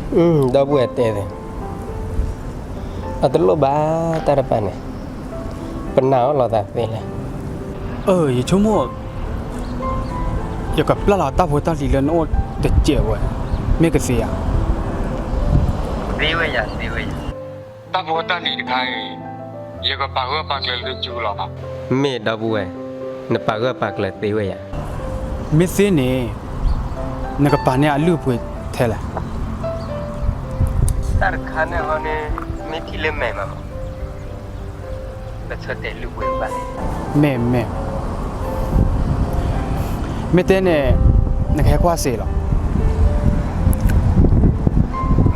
ဒီပုၢ်ဝဲၢ်တဲသ့, အတလိၣ်ဘၣ်တၢ်တဖၣ်န့ၣ်, ပနာ်အီၤလိာ်သးသ့လဲၣ်. အၢ ယဆိကမိၣ် ယကပျၢ်လီၤတၢ်ဖိတၢ်လံၤလၢနအိၣ်တစဲးဝဲ, မ့ၢ်ကသ့ဧါ. သ့ဝဲယၤ, သ့ဝဲယၤ. တၢ်ဖိတၢ်လံၤတခါအံၤ, ယကပာ်ဂၢၢ်ပာ်ကျၢၤလၢတစုလီၤ. မ့ၢ်ဒီပုၢ်ဝဲၢ်, နပာ်ဂၢၢ်ပာ်ကျၢၤသ့ဝဲယၤ. မ့ၢ်သ့န့ၣ်, နကပာ်န့ၢ်အလုၢ်အပှ့ၤထဲလဲၣ်. တၢ်တခါန့ၣ်ဟီန့ၣ်, မ့ၢ်ထံၣ်လၢမဲာ်မးမး ပဆၢတဲာ်လုၢ်ပှ့ၤဘၣ်. မ့ၢ်, မ့ၢ်, မ့ၢ်တဲန့ၣ်, နကဟဲကွၢ်စ့ၢ်လီၤ.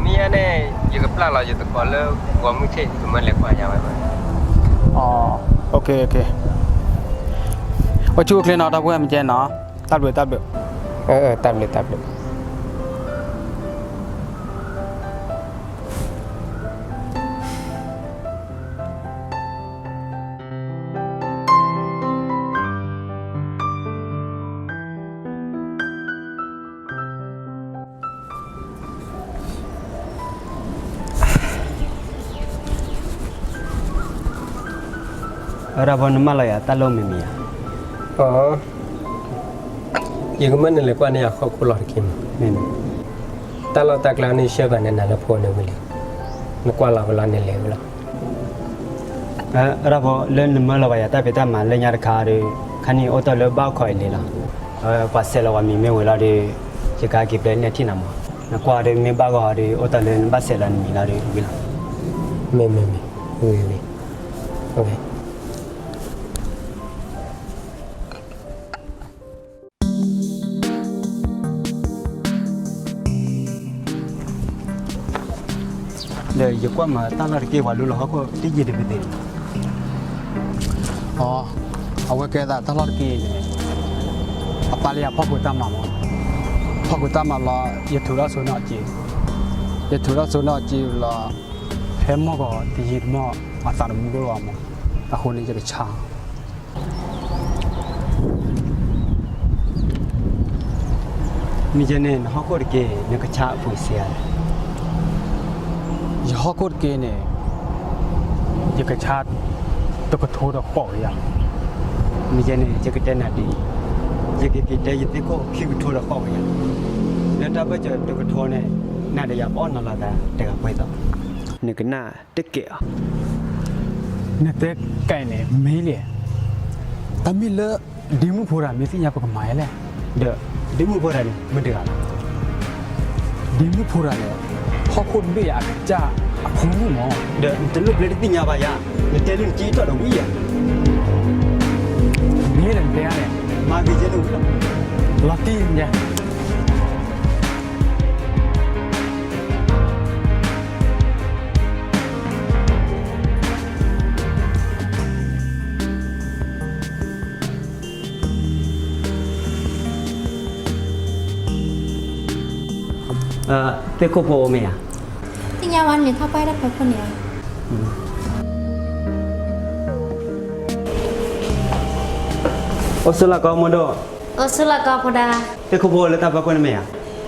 မ့ၢ်ယၤန့ၣ်, ယကပျၢ်လီၤယသကိးလၢဂီၤမုၢ်ဆ့ၣ် ယကမၢလဲၤကွၢ်ညါဝဲဘၣ်. အိၣ်ခ့ အိၣ်ခ့, အိၣ်ဆူၣ်အိၣ်ချ့နီၤ ဒီပုၢ်ဝဲၢ်မ့ၢ်ကဲနီၤ, တၢ်ဘျုးတၢ်ဘျုး. တၢ်ဘျုးတၢ်ဘျုး. အရၣ်ဖိ နမၢလီၤယၤတၢ်လီၢ်မံၤမံၤဧါ. ယကမၢနလဲၤကွၢ်န့ၢ်ယဟီၣ်ခိၣ်လီၢ်တက့ၢ်မး. တၢ်လီၢ်တၢ်ကျဲန့ၣ် ဆှၢဘၣ်နၤလၢဖိန့ၣ်ဝံၤလံ, နကွၢ်လီၤဝဲလီၤ နလဲၤဝဲလီၤ. အရၣ်ဖိ လၢနမၢလီၤဘၣ်ယၤတၢ်ဖံးတၢ်မၤလၢညါတခါဒီး, ခါန့ၣ်အိၣ်တ့ၢ်လၢဘၣ်ခီအံၤလံလီၤ. ပှၤဆဲးလီၤဝဲမံၤမ့ၢ်ဝံၤလီၤဒီး, ယကဟဲက့ၤပျဲန့ၢ်ထံၣ်နၤမး. နကွၢ်ဒီးမ့ၢ်ဘၣ်ဂီၤဒီး အိၣ်တ့ၢ်လၢနဘၣ်ဆဲးလီၤနမံၤလီၤဒီးဝံၤလီၤ. မ့ၢ်, မ့ၢ်, မ့ၢ်, ဝံၤလံ. ဒီးယကွၢ်မၤတၢ်လီၢ်တက့ၢ် ပှၤလူလီၤဟီၣ်ခိၣ်တယံာ်တမံၤသ့ၣ်. အီ, အဝဲကဲသးတၢ်လီၢ်တက့ၢ်န့ၣ်, အပာ်လၢယၤဖီၣ်ဃုာ်တၢ်မၤမး, ဖီၣ်ဃုာ်တၢ်မၤလီၤ ယထုးထီၣ်စိနီၣ်အစ့, ယထုးထီၣ်စိနီၣ်အစ့လီၤ, ဟဲမီၢ်ကီးတယံာ်တမီၢ် အသးတမူဒိၣ်လီၤမး, အဃိန့ၣ်ယကဆါ မ့ၢ်ကဲန့ၣ် နဟီၣ်ခိၣ်တက့ၢ် နကဆါအပူၤစ့ဧါလဲၣ်. ယဟီၣ်ခိၣ်တက့ၢ်န့ၣ်, ယကဆါတကထိဒီးဃိးကယၤ. မ့ၢ်ကဲန့ၣ် ယကတဲနၤဒ်အံၤ, ယကက့ၤတဲယသ့ၣ်ခိၣ်ခံကထိဒီးဃိးကယၤ, လၢတၢ်ဘၢၣ်စၢၤတကထိန့ၣ်, နၤဒီးယၤပအီၣ်နီၤလီၤသးတဂၤပှဲၤသိး, နကနၣ်တကဲးအီၤ. နတဲကဲန့ၣ် မ့ၢ်လဲၣ်, တၢ်မ့ၢ်လၢ ဒ့မုၣ်ဖိတဂၤမ့ၢ်သ့ၣ်ညါပကမၤယဲလဲၣ်. ဒီး ဒ့မုၣ်ဖိတဂၤန့ၣ် မတၤတဂၤလဲၣ်. ဒ့မုၣ်ဖိတဂၤန့ၣ် ဟီၣ်ခိၣ်တဘ့ၣ်အကစၢ်အဖိမုၣ်မး. ဒီး နတလိၣ်ဘျၢတသ့ၣ်ညါဘၣ်ယၤ, နတဲလၢနကၠ့ထီၣ်ဒီးဝံၤယၤ, မ့ၢ်လဲၣ်နတဲန့ၣ်, မၤဂ့ၤကဲလၢဝံၤလီၤ, လီၤတံၢ်ညါ. သ့ၣ်ခိၣ်ဖိအိၣ်မ့ၢ်ဧါ. သ့ၣ်ညါဝဲန့ၣ် ထီၣ်ပှၢ်တၢ်ဖီခိၣ်န့ၣ်. အိၣ်ဆူၣ်လီၤကီမိၢ်ဒိၣ်. အိၣ်ဆူၣ်လီၤကီဖိဒါ. သ့ၣ်ခိၣ်ဖိလၢတၢ်ဖီခိၣ်န့ၣ်မ့ၢ်ဧါ.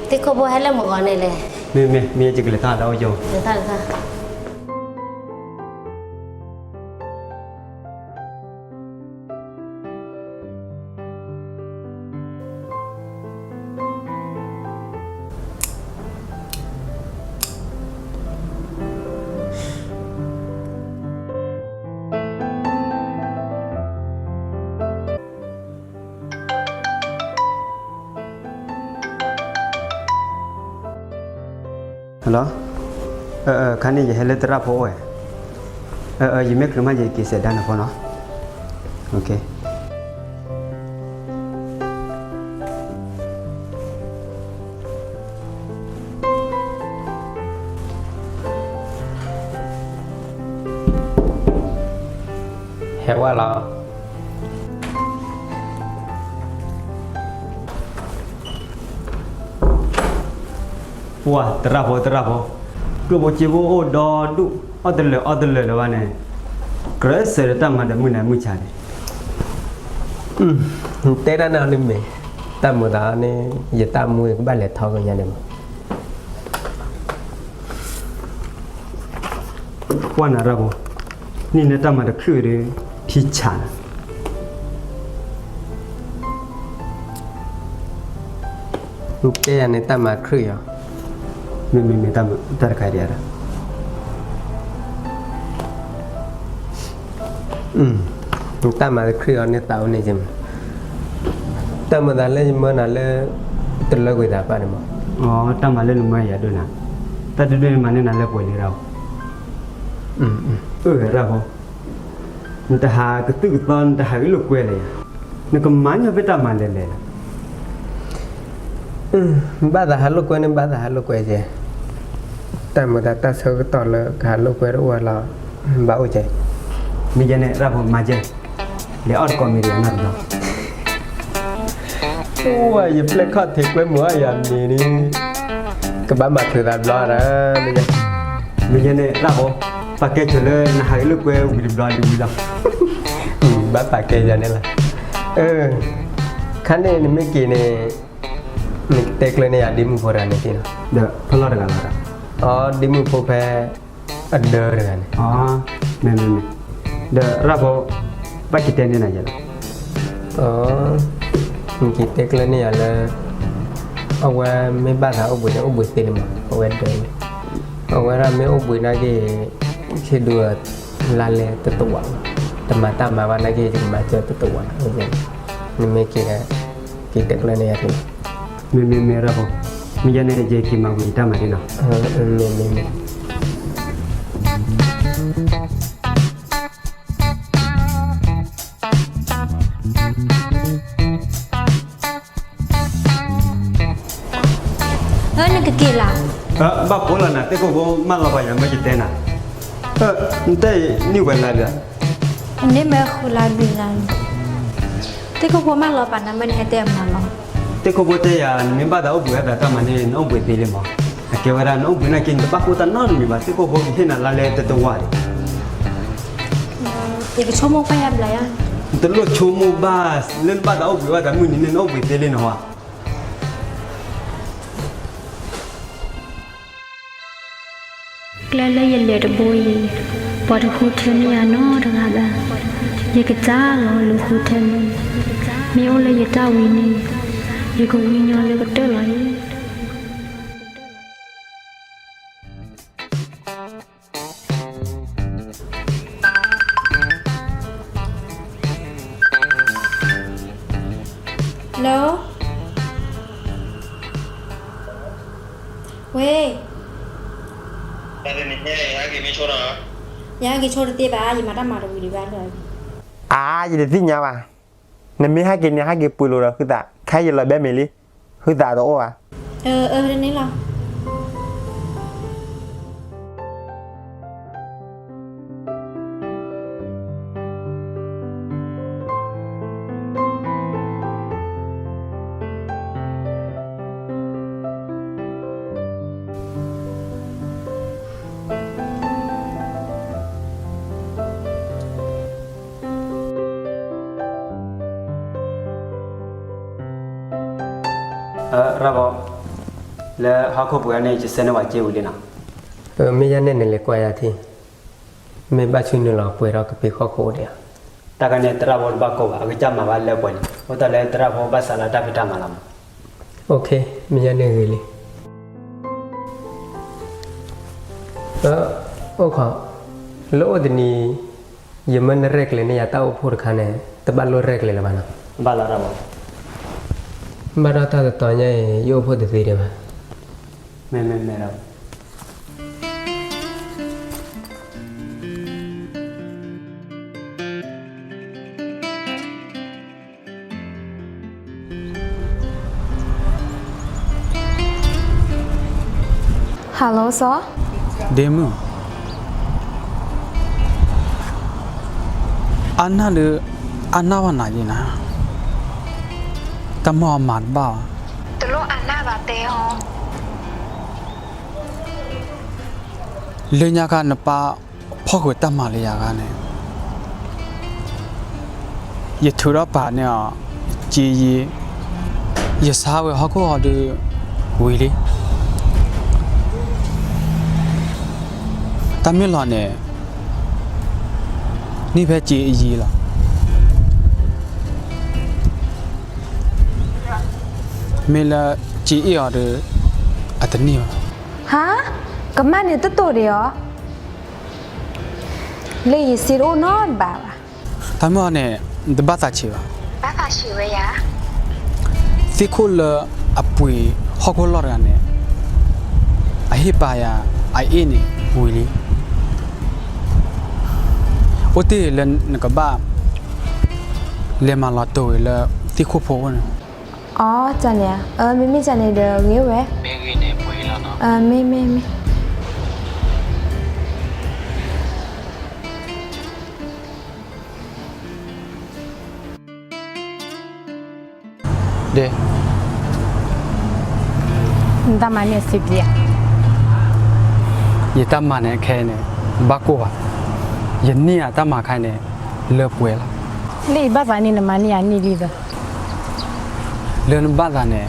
သ့ၣ်ခိၣ်ဖိဟဲလၢမုၢ်ဂီၤန့ၣ်လဲၣ်. မ့ၢ်မ့ၢ် မ့ၢ်ယကလဲၤထီၣ်ဒီးအိၣ်ယိာ်. လဲၤထီၣ်လဲၤထီၣ်. ဟဲလီၤ, ခါန့ၣ်ယဟဲလၢသရၣ်ဖိအိၣ်ဝဲ, ယမ့ၢ်ချုးမးယက့ၤစဲးဒါနၤဖိနီၤ. ဟဲဝဲလီၤ. ပှၤသရၣ်ဖိ သရၣ်ဖိ, ကျိၣ်ဖိစ့ဖိအိၣ်ဒီဒူၣ်, အီၣ်တလၢာ်အီတလၢာ်လၢၤဘၣ်န့ၣ်, ကြၢးစၢၤဒီးတၢ်မၤဒီးမုၢ်နၤမုၢ်ဆါန့ၣ်. တဲတၢ်နၤန့ၣ်မ့ၢ်, တၢ်မုာ်သးန့ၣ်, ယတၢ်မူကဘၣ်လဲၤထီၣ်ကညါန့ၣ်မး. ကွၢ်နၤရၣ်ဖိ, နံၣ်န့ၣ်တၢ်မၤတချုးဒီး ဖံဆးနၤ. နကဲယၤန့ၣ်တၢ်မၤတချုးအီၤ, မ့မ့မ့ၢ်တၢ်တခါဒံးဧါ. နတၢ်မၤတချုးအီၤန့ၣ်သးအိၣ်န့ၢ်က့မး, တၢ်မၤသးလၢယမၢနၤလၢ တလၢကွံာ်သးပှၢ်န့ၣ်မး. တၢ်မၤလၢနမၢယၤဒိၣ်နၤ, တၢ်ဒိၣ်ဒိၣ်န့ၣ်မၤန့ၢ်နၤလၢပှဲၤလံရၣ်ဖိ. အၢ ရၣ်ဖိ, နတဟးကသုၣ်ကသီ နတဟးဂ့ၢ်လိာ်ကွဲလၢၤယၤ, နကမၤညီဖဲတၢ်မၤလဲၤလဲၤလီၤ. ဘၣ်သးဟးလိာ်ကွဲန့ၣ် ဘၣ်သးဟးလိာ်ကွဲကဲ, တၢ်မၤသးတၢ်ဆၢကတီၢ်လၢကဟးလိာ်ကွဲတအိၣ်လီၤ, ဘၣ်အိၣ်ကဲ. မ့ၢ်ယဲန့ၣ်ရၣ်ဖိမၤကဲ, လဲၤအီၣ်တကိးမ့ၤဒံးနၤတဘျီ. အိၣ်ဝဲယပျဲၢ်ခီၣ်ထံးကွဲမုာ်အီၣ်ယၤမ့ၤန့ၣ်, ကဘၣ်မၤချုးသးဘျီဒီး, မ့ၢ်ယဲန့ၣ်ရၣ်ဖိ, ပာ်ကဲဆိးလၢနဟးဂ့ၢ်လိာ်ကွဲဝံၤတဘျီဒံးဝံၤလီၤ. ဘၣ်ပာ်ကဲယၤန့ၣ်လီၤ. ခါန့ၣ်နမ့ၢ်က့ၤန့ၣ် နကတဲကျၢၤန့ၢ်ယၤဒ့မုၣ်ဖိတဂၤန့ၣ်သ့လီၤ. ဒီးဖဲလီၢ်တဂၤလီၤဒီး, အဒ့မုၣ်ဖိဖဲ အဒၢတဂၤန့ၣ်. မ့ၢ်မ့ၢ်မ့ၢ်, ဒီးရၣ်ဖိ, ဘၣ်က့ၤတဲန့ၢ်နၤယဲလီၤ. နက့ၤတဲကျၢၤန့ၢ်ယၤလၢ အဝဲမ့ၢ်ဘၣ်သးအိၣ်ဘှံးန့ၣ် အိၣ်ဘှံးသ့န့ၣ်မး အဝဲဒၢန့ၣ်, အဝဲဒၣ်မ့ၢ်အိၣ်ဘှံးနာ်က့ၤ ဆ့ဒိၣ်လါလဲတတဝး, တမၤတၢ်မၤဘၣ်နာ်က့ၤ ယကမၤစၢၤတတဝး, နမ့ၢ်က့ၤဒီး က့ၤတဲကျၢၤန့ၢ်ယၤသ့လီၤ. မ့မ့ၢ်မ့ၢ်ရၣ်ဖိ, မ့ၢ်ယဲန့ၣ် ယက့ၤမၤဝံၤယတၢ်မၤန့ၣ်လီၤ. မ့မ့ၢ်မ့ၢ် နကက့ၤလီၤ. ဘၣ်ပိာ်လီၤနၤ သ့ၣ်ခိၣ်ဖိမၢလီၤပှၤယၤမ့ၢ်ယတဲနၤ, နတဲနံၣ်ဝဲလါဘျီ, န့ၣ်မ့ၢ်ဃုလါဘျီလီၤ, သ့ၣ်ခိၣ်ဖိမၢလီၤပှၤနၤမ့ၢ်နဟဲတဲမနၤလီၤ. သ့ၣ်ခိၣ်ဖိတဲယၤ နမ့ၢ်ဘၣ်သးအိၣ်ဘှံးအသးတၢ်မၤန့ၣ် နအိၣ်ဘှံးသ့လံမး, အကဲဝဲဒၣ်နအိၣ်ဘှံးနာ်က့ၤ နတဘၣ်ကိၢ်တၢ်နီတမံၤဘၣ်, သ့ၣ်ခိၣ်ဖိကဟ့ၣ်နၤလါလဲတတဝးဒံး. ယကဆိကမိၣ်ကွၢ်ယၤဘျီယါ, နတလိၣ်ဆိကမိၣ်ဘၣ်, လၢနဘၣ်သးအိၣ်ဘှံးဘၣ်သးမုၢ်နံၤန့ၣ် နအိၣ်ဘှံးသ့လံနဟါ. ကျဲလၢယလဲၤတဘိအံၤ, ပှၤတဃုထၢန့ၢ်ယၤနီတဂၤဘၣ်, ယကစၢ်လီၤလူၤဃုထၢန့ၣ်, မ့ၢ်အိၣ်လၢယတၢ်ဝံၤန့ၣ်, ယကဝံညီလၢကတၢၢ်လီၤအံၤ. ဟဲလီ, ဝ့ၢ်, ယဟဲက့ၤဆိတသ့ဘၣ်, ယမၤတၢ်မၤတဝံၤဒံးဘၣ်လၢ, အါ ယတသ့ၣ်ညါဘၣ်, နမ့ၢ်ဟဲက့ၤန့ၣ် ဟဲက့ၤပှ့ၤလိာ်ဒီးဟုသး, ခဲအံၤယလီၤဘဲမ့ၤလံ, ဟုသးတအိၣ်ဘၣ်. အၢ အၢ န့ၣ်လီၤ. ရၣ်ဖိ, လၢဟီၣ်ခိၣ်ပှ့ၤအီၤန့ၣ် ယဆဲးန့ၢ်ဝဲစ့ဝံၤလံနီၤ. မ့ၢ်ယဲန့ၣ်နလဲၤကွၢ်ယၤထံ, မ့ၢ်ဘၣ်ဆူနုာ်လီၤပှဲၤထီၣ်ကပ့ၤဃီၣ်ခိၣ်အိၣ်ဒံးဧါ. တၢ်ခါန့ၣ် သရၣ်ဖိတဘၣ်ကိးဘၣ်, အကစၢ်မၤဘၣ်လၢပှဲၤန့ၣ်, အိၣ်တၢ်လၢသရၣ်ဖိဘၣ်စးလၢတၢ်ဖံးတၢ်မၤလီၤမး. မ့ၢ်ယဲန့ၣ်ဂ့ၤလံ. အိၣ်ခိး, လၢအိၣ်တနံၤ ယမၢနရဲၣ်ကျဲၤန့ၢ်ယၤတၢ်အိၣ်ဖှိၣ်တခါန့ၣ် တဘၣ်လိၣ်ရဲၣ်ကျဲၤလၢၤဘၣ်နီၤ. ဘၣ်လီၤတၢ်ဘၣ်. ဘၣ်ဒီးတၢ်တတီၤညါအံၤ ယအိၣ်ဖှိၣ်တသ့ဒံးဘၣ်. မ့ၢ်မ့ၢ်မ့ၢ်ဒီး Hello စီၤ, ဒ့မုၣ်, အနၢ်ဒီး အနၢ်ဘၣ်နၤယဲနၤ, တၢ်မၤအီၤမၤတဘၣ်ဘၣ်. တလိၣ်အနၢ်ဘၣ်တဲအီၤ. လၢညါခါနပၢ်ဖီၣ်ဃုာ်တၢ်မၤလၢယၤဂၤန့ၣ်, ယထုးထီၣ်ပာ်န့ၢ်အီၤ, က့ယံ, ယဆါဝဲဟီၣ်ခိၣ်ဟီဒုးဝံၤလံ. တၢ်မ့ၢ်လီၤန့ၣ် န့ၢ်ဖဲစ့အယံၤလီၤ. မ့ၢ်လၢစ့အ့ၣ်အီၤဒီး အတန့ၢ်ဘၣ်. ဟါ, ကမၣ်န့ၣ်တတိာ်ဒံးဧါ. လၢယစ့တအိၣ်နီတဘ့ၣ်ဘၣ်. တၢ်မ့ၢ်အီၤန့ၣ် နတဘၣ်သးဆံးဘၣ်. သ့ၣ်ခိၣ်လၢအပှ့ၤဟီၣ်ခိၣ်လီၢ်တဂၤန့ၣ် အဟ့ၣ်ပာ်ယၤအအ့ၣ်န့ၣ် ဝံၤလံ. အိၣ်တ့ၢ်လၢနကဘၣ် လဲၤမၤလီၤတိာ်ဝဲလၢသ့ၣ်ခိၣ်ဖိအအိၣ်န့ၣ်. အီ န့ၣ်, မ့မ့ၢ်န့ၣ်ဒီးဂ့ၤဝဲ. မ့ၢ်ဂ့ၤန့ၣ်ပှ့ၤလီၤနီၤ. မ့ၢ်မ့ၢ်မ့ၢ်. ဒ် နတၢ်မၤန့ၣ်စံးဘျုးဧါ. ယတၢ်မၤန့ၣ်ခဲအံၤန့ၣ် ဘၣ်ကိၢ်ဘၣ်. ယန့ၢ်ယတၢ်မၤခါအံၤန့ၣ် လၢပှဲၤလီၤ. လၢယဘၣ်သးန့ၣ် နမၤန့ၢ်ယၤန့ၢ်လံသၢ. လၢနဘၣ်သးန့ၣ်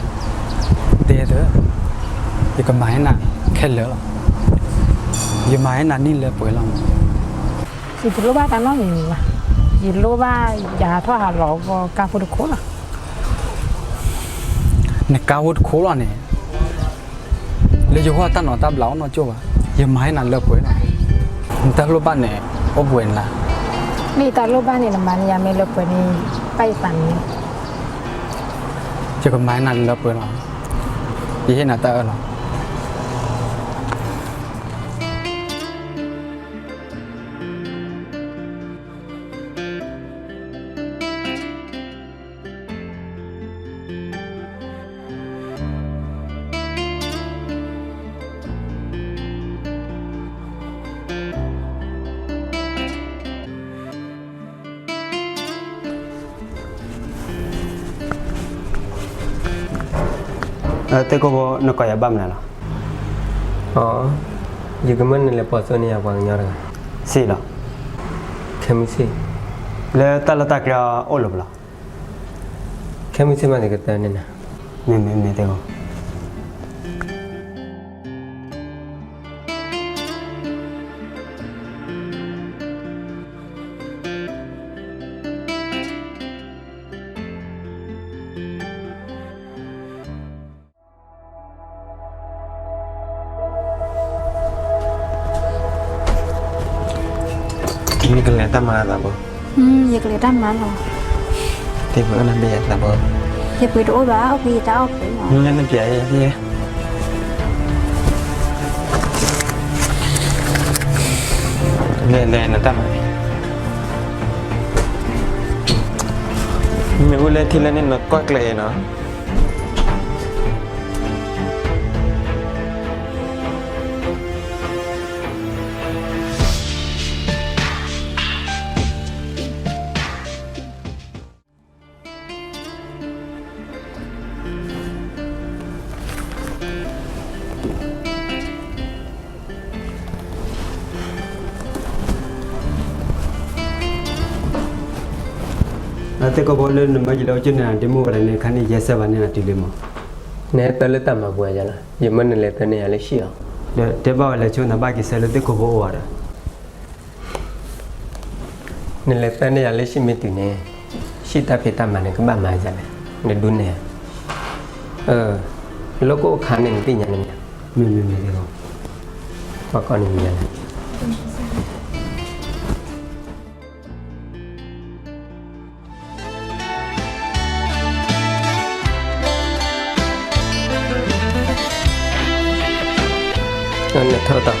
တဲသၢ, ယကမၤဟဲနၤခဲလၢာ်လီၤ. ယမၤဟဲနၤန့ၢ်လၢပှဲၤလီၤ. ယတလိၣ်ဘၣ်တၢ်နီတမံၤဘၣ်. ယလိၣ်ဘၣ်ယဟးထီၣ်ဟးလီၤကါဖိတခိၣ်လီၤ. နကါဖိတခိၣ်လီၤန့ၣ် လၢယဂီၢ်တၢ်နီၢ်တၢ်ဘျးအိၣ်နီတကၠိၢ်ဘၣ်. ယမၤဟဲနၤလၢပှဲၤလီၤ. နတၢ်လိၣ်ဘၣ်န့ၣ် အိၣ်ပှဲၤနၤ. မ့ၢ်ယတၢ်လိၣ်ဘၣ်န့ၣ် နမၤန့ၢ်ယၤမ့ၢ်လၢပှဲၤန့ၣ် ဘၣ်ယသးမံ. ယကမၤဟဲနၤလၢပှဲၤလီၤ. ယဟ့ၣ်နၤတၢ်အၢၣ်လီၤ. သ့ၣ်ခိၣ်ဖိ နကိးယၤဘၣ်မနုၤလဲၣ်. အီ, ယကမၢနလဲၤပိာ်စိန့ၢ်ယၤပှၤကညီတဂၤ. စံးလီၤ. ခဲမုၢ်ဆ့ၣ် လၢတၢ်လီၢ်တၢ်ကျဲအိၣ်လၢၤပလီၤ. ခဲမုၢ်ဆ့ၣ်မး ယကတၢၢ်န့ၢ်နၤ. မ့ၢ်မ့ၢ်မ့ၢ်သ့ၣ်ခိၣ်. နကလဲၤတၢ်မၤသးဘၣ်. ယကလဲၤတၢ်မၤသးဘၣ်. တဘၣ်နဘၣ်သးဘၣ်. ယပှ့ၤတအိၣ်ဘၣ်, အိၣ်ဖဲယတၢ်အီၣ်ပှ့ၤလီၤ. နပျဲယဲ. လဲၤလဲၤနတၢ်မၤန့ၣ်. မ့ၢ်အိၣ်လၢထံလၢန့ၣ် နကွၢ်ကျဲၤနီၤ. သ့ၣ်ခိၣ်ဖိ လၢနမၢယလၢအိၣ်ကၠိန့ၣ် ဒ့မုၣ်ဝဲဒၣ်န့ၣ် ခါန့ၣ် ယဲစၢၤဘၣ်န့ၢ်နၤတုၤလံမး. နဟဲသၢလၢတၢ်မၤပူၤယၤလီၤ. ယမၢနလဲၤသၢန့ၢ်ယၤလၢဟံၣ်လီၤ. ဒီးတဲဘၣ်ဝဲလၢဆိ နဘၣ်က့ၤဆၢလၢသ့ၣ်ခိၣ်ဖိအိၣ်ဒီး နလဲၤသၢန့ၢ်ယၤလၢဟံၣ်မ့ၢ်တုၤန့ၣ်, ဟံၣ်တၢ်ဖံးတၢ်မၤန့ၣ် ကဘၣ်မၤဒ်လဲၣ်, နဒုးနဲၣ်, လၢကအိၣ်ခါန့ၣ် နသ့ၣ်ညါန့ၣ်မ့ၢ်, မ့ၢ်မ့ၢ်မ့ၢ်, ပှၤကိးန့ၣ်မ့ၢ်လဲၣ်. နထၢၣ်တၢ်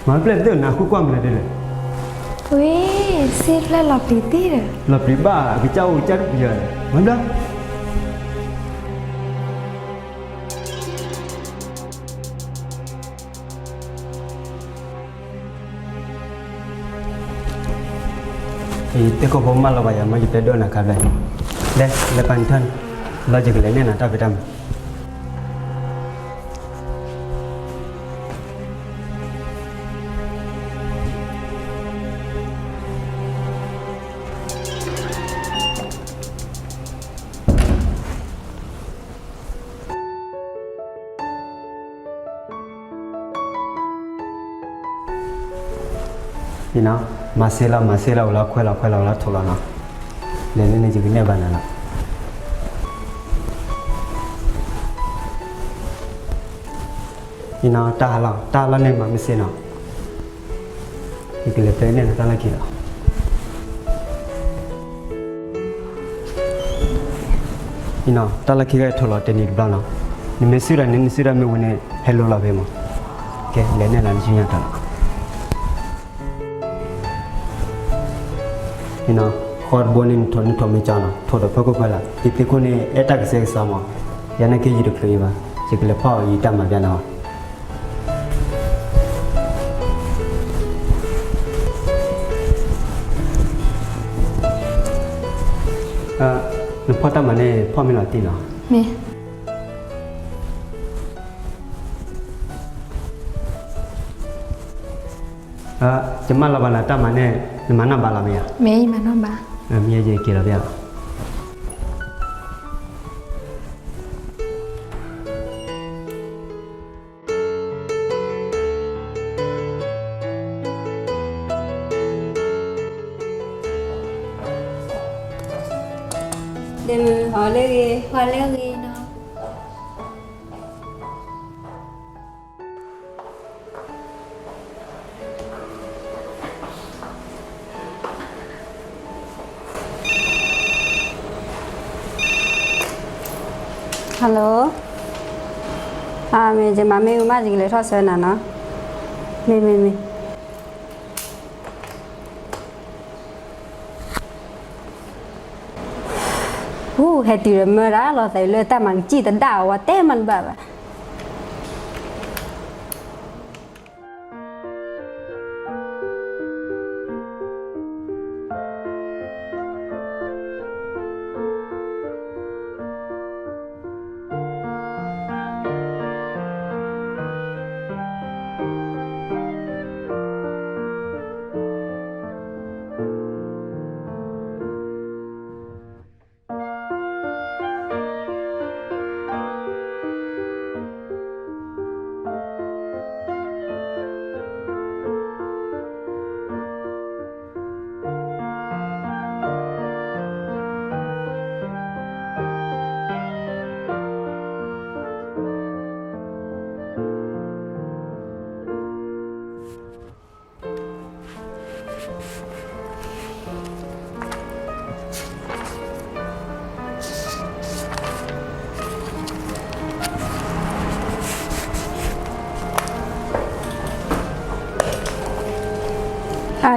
မၤပျဲၢ်ပသ့ၣ်နၤဃုကွၢ်မနုၤဒ်လဲၣ်. ဝံၤ, စ့ဖျၢၣ်လီၤပျံၤတံၢ်ဒီး. လီၤပျံၤဘၣ် အကစၢ်အိၣ်ကစၢ်တပျံၤဧါ, မၤဘျါ. သ့ၣ်ခိၣ်ဖိမၢလီၤဘၣ်ယၤ မ့ၢ်ယပျဲၢ်ဒိၣ်နၤခါဘျဲၣ်, လဲၤ လဲၤပာ်နထၢၣ်န့ၣ်, လီၤယကလဲၤနဲၣ်နၤတၢ်ဖံးတၢ်မၤ မၤစ့လီၤ မၤစ့လီၤ အိၣ်လီၤခွဲလီၤ ခွဲလီၤ အိၣ်လီၤထိၣ်လီၤနီၤ, လဲၤန့ၣ်န့ၣ် ယကနဲၣ်ဘၣ်နၤလီၤ. အံၤနီၤ တၢ်ဟးလီၤ တၢ်ဟးလီၤန့ၣ် မၤမ့ၢ်စ့နီၤ, ယကလဲၤပျဲန့ၢ်နၤတၢ်လီၢ်ခံလီၤ. အံၤနီၤ တၢ်လီၢ်ခံကထိၣ်လီၤ တနံၤတဘျီနီၤ, နမ့ၢ်စုဒၣ်န့ၣ် နစုဒၣ်မ့ၢ်ဝံၤန့ၣ် ဟဲလိလီၤဖဲမး, ကဲ လဲၤနဲၣ်လီၤ နဆူညါတၢ်လီၤ. အံၤနီၤ ဃီတဘိန့ၣ် နထိၣ် နထိၣ်မ့ၢ်ကၠီနီၤ ထိၣ်ဒီးဖီခိၣ်ခွဲလၢာ်, ယသ့ၣ်ခိၣ်န့ၣ် အဲၣ်တၢ်ကစဲကစီမး, ယၤနာ်က့ယတချုးအံၤဘၣ်, ယကလဲၤဖီၣ်အီၤယတၢ်မၤဘၣ်နၤဘၣ်. နဖီၣ်တၢ်မၤန့ၣ် ဖီၣ်မ့ၢ်လီၤတံၢ်လီၤ. မ့ၢ် ယမၢလီၤဘၣ်နၤတၢ်မၤန့ၣ် နမၤနီၣ်ဘၣ်လီၤမ့ၢ်ဧါ. မ့ၢ်ယမၤနီၣ်ဘၣ်. မ့ၢ်ယက့ၤလီၤဖဲလီၤ. ဒ့မုၣ် ဟီၣ်လၢဂ့ၤ, ဟီၣ်လၢဂ့ၤနီၤ. ဟယ်လို, မ့ၢ်ယမၤမ့ၢ်အူမး ယကလဲၤထီၣ်ဆၢနၤနီၤ, မ့ၢ် မ့ၢ် မ့ၢ် ဟူး ဟဲတုၤဒီးမၢဒၣ်လီၤသးလၢတၢ်မၤကစံၣ်တဒၣ် အဝဲတဲမးတဘၣ်ဘၣ်.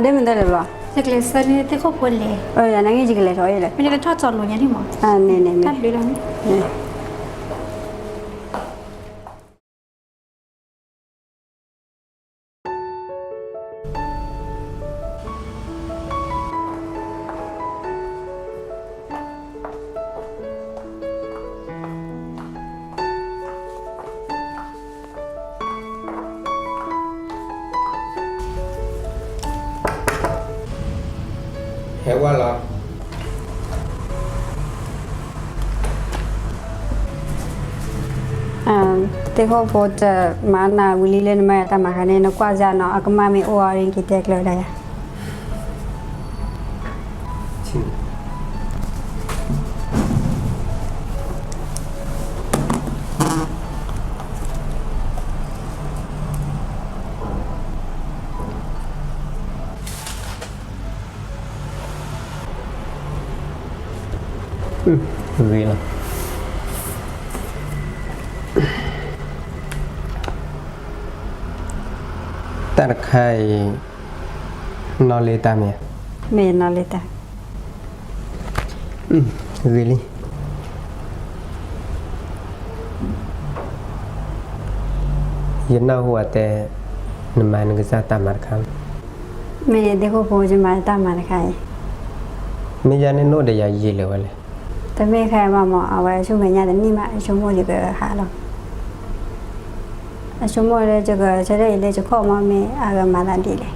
ဒ့မုၣ် တဲလဲၣ်ဘျီ, ယကလဲၤဆၢန့ၢ်သ့ၣ်ခိၣ်ဖိလဲၣ်. နာ်က့ ယကလဲၤထီၣ်အံၤလဲၣ်, မ့ၢ်ယလဲၤထီၣ်ကၠီလိာ်ညါန့ၣ်မး, တၢ်ဘျုးလီၤန့ၣ်. ဟဲဝဲလီၤ. သ့ၣ်ခိၣ်ဖိတမၤနၤဝံၤလံလၢနမၤယၤတၢ်မၤခါန့ၣ် နကွၢ်စၢ်နီၤ အကမၣ်မ့ၢ်အိၣ်အီၤ က့ၤတဲကျၢၤဒၣ်ယၤ. ဂ့ၤလီၤ. တၢ်တခါအံၤ နီၢ်လ့တၢ်မ့ၢ်ဧါ. မ့ၢ်နီၢ်လ့တၢ်. ဂ့ၤလံ. ယနၢ်ဟူအတဲ နမၤနကစၢ်တၢ်မၤတခါ. မ့ၢ်သ့ၣ်ခိၣ်ဖိ ယမၤတၢ်မၤတခါအံၤ. မ့ၢ်ယၤန့ၣ် နအိၣ်ဒီးယၤယံာ်လၢၤဝဲလဲၣ်. တမ့ၢ်ခဲအံၤမး အဝဲဆိကမိၣ်ညါတနံၣ်မး အဆိကမိၣ်ယကဟးလီၤ. အဆိကမိၣ်လၢယကဆၢထၢၣ်အံၤလၢ ယခီၣ်မး မ့ၢ်အဂၤမၤသးဒ်လဲၣ်.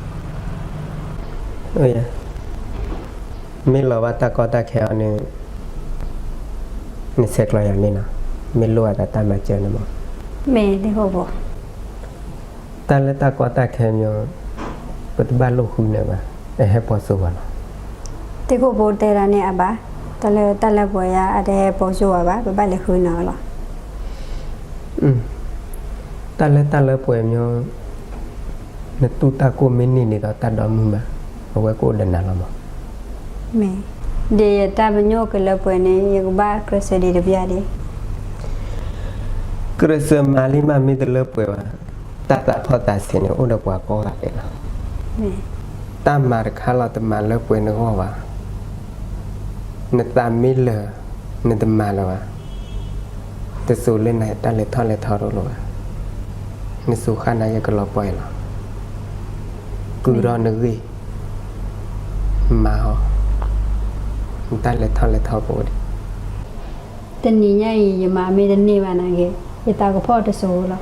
မ့ၢ်လီၤဘၣ်တၢ်ကီတၢ်ခဲအီၤန့ၣ် နဆဲးကျိးယၤန့ၣ်လီၤ. မ့ၢ်လိၣ်အသးတၢ်မၤစၢၤန့ၣ်မး. မ့ၢ်သ့ၣ်ခိၣ်ဖိ. တၢ်လၢတၢ်ကီတၢ်ခဲမ့ၢ် ပတဘၣ်လိၣ်ဃုနၢၤဘၣ်, အဟဲပိာ်စိဝဲလီၤ. သ့ၣ်ခိၣ်ဖိတဲဒၣ်န့ၣ်အဘၣ်, တၢ်လၢတၢ်လၢပှဲၤယါ အတဟဲပိာ်စိဝဲဘၣ်, ပဘၣ်လဲၤဃုနၢၤအီၤလီၤ. တၢ်လၢတၢ်လၢပှဲၤမ့ၢ် နတူၢ်တၢ်ကိၢ်မ့ၢ်န့ၢ်ဒ်သိးတၢ်ဒီမုၢ်မး, အဝဲကအိၣ်ဒီးနၤလီၤမး. မ့ၢ်, ဒ်ယတၢ်ပညိၣ်ကလၢပှဲၤန့ၣ် ယကဘၣ်ကြၢးစၢၤဒံးတဘျီဒံး. ကြၢးစၢၤမၤလံမး မ့ၢ်တလၢပှဲၤဘၣ်, တၢ်သးထီၣ်သးဆံးန့ၣ် အိၣ်ဒီးပှၤကိးဂၤဒဲးလီၤ. တၢ်မၤတခါလီၤ တမၤလၢပှဲၤနဂီၢ်ဘၣ်. နသးမ့ၢ်လၢာ် နတမၤလၢၤဘၣ်. တစိၤလၢနတၢ်လဲၤထီၣ်လဲၤထီတအိၣ်လၢၤဘၣ်. နစိၤဃၣ်နၤ ယကလီၤပှီၢ်အံၤလီၤ. ကုာ်ထီၣ်နဂ့ၢ်, မၤအီၤ, နတၢ်လဲၤထီၣ်လဲၤထီပအိၣ်ဒံး. တနံၤညါအံၤ ယမၤမ့ၢ်တန့ၢ်ဘၣ်နာ်က့, ယသးကဖီၣ်တစိၤလီၤ.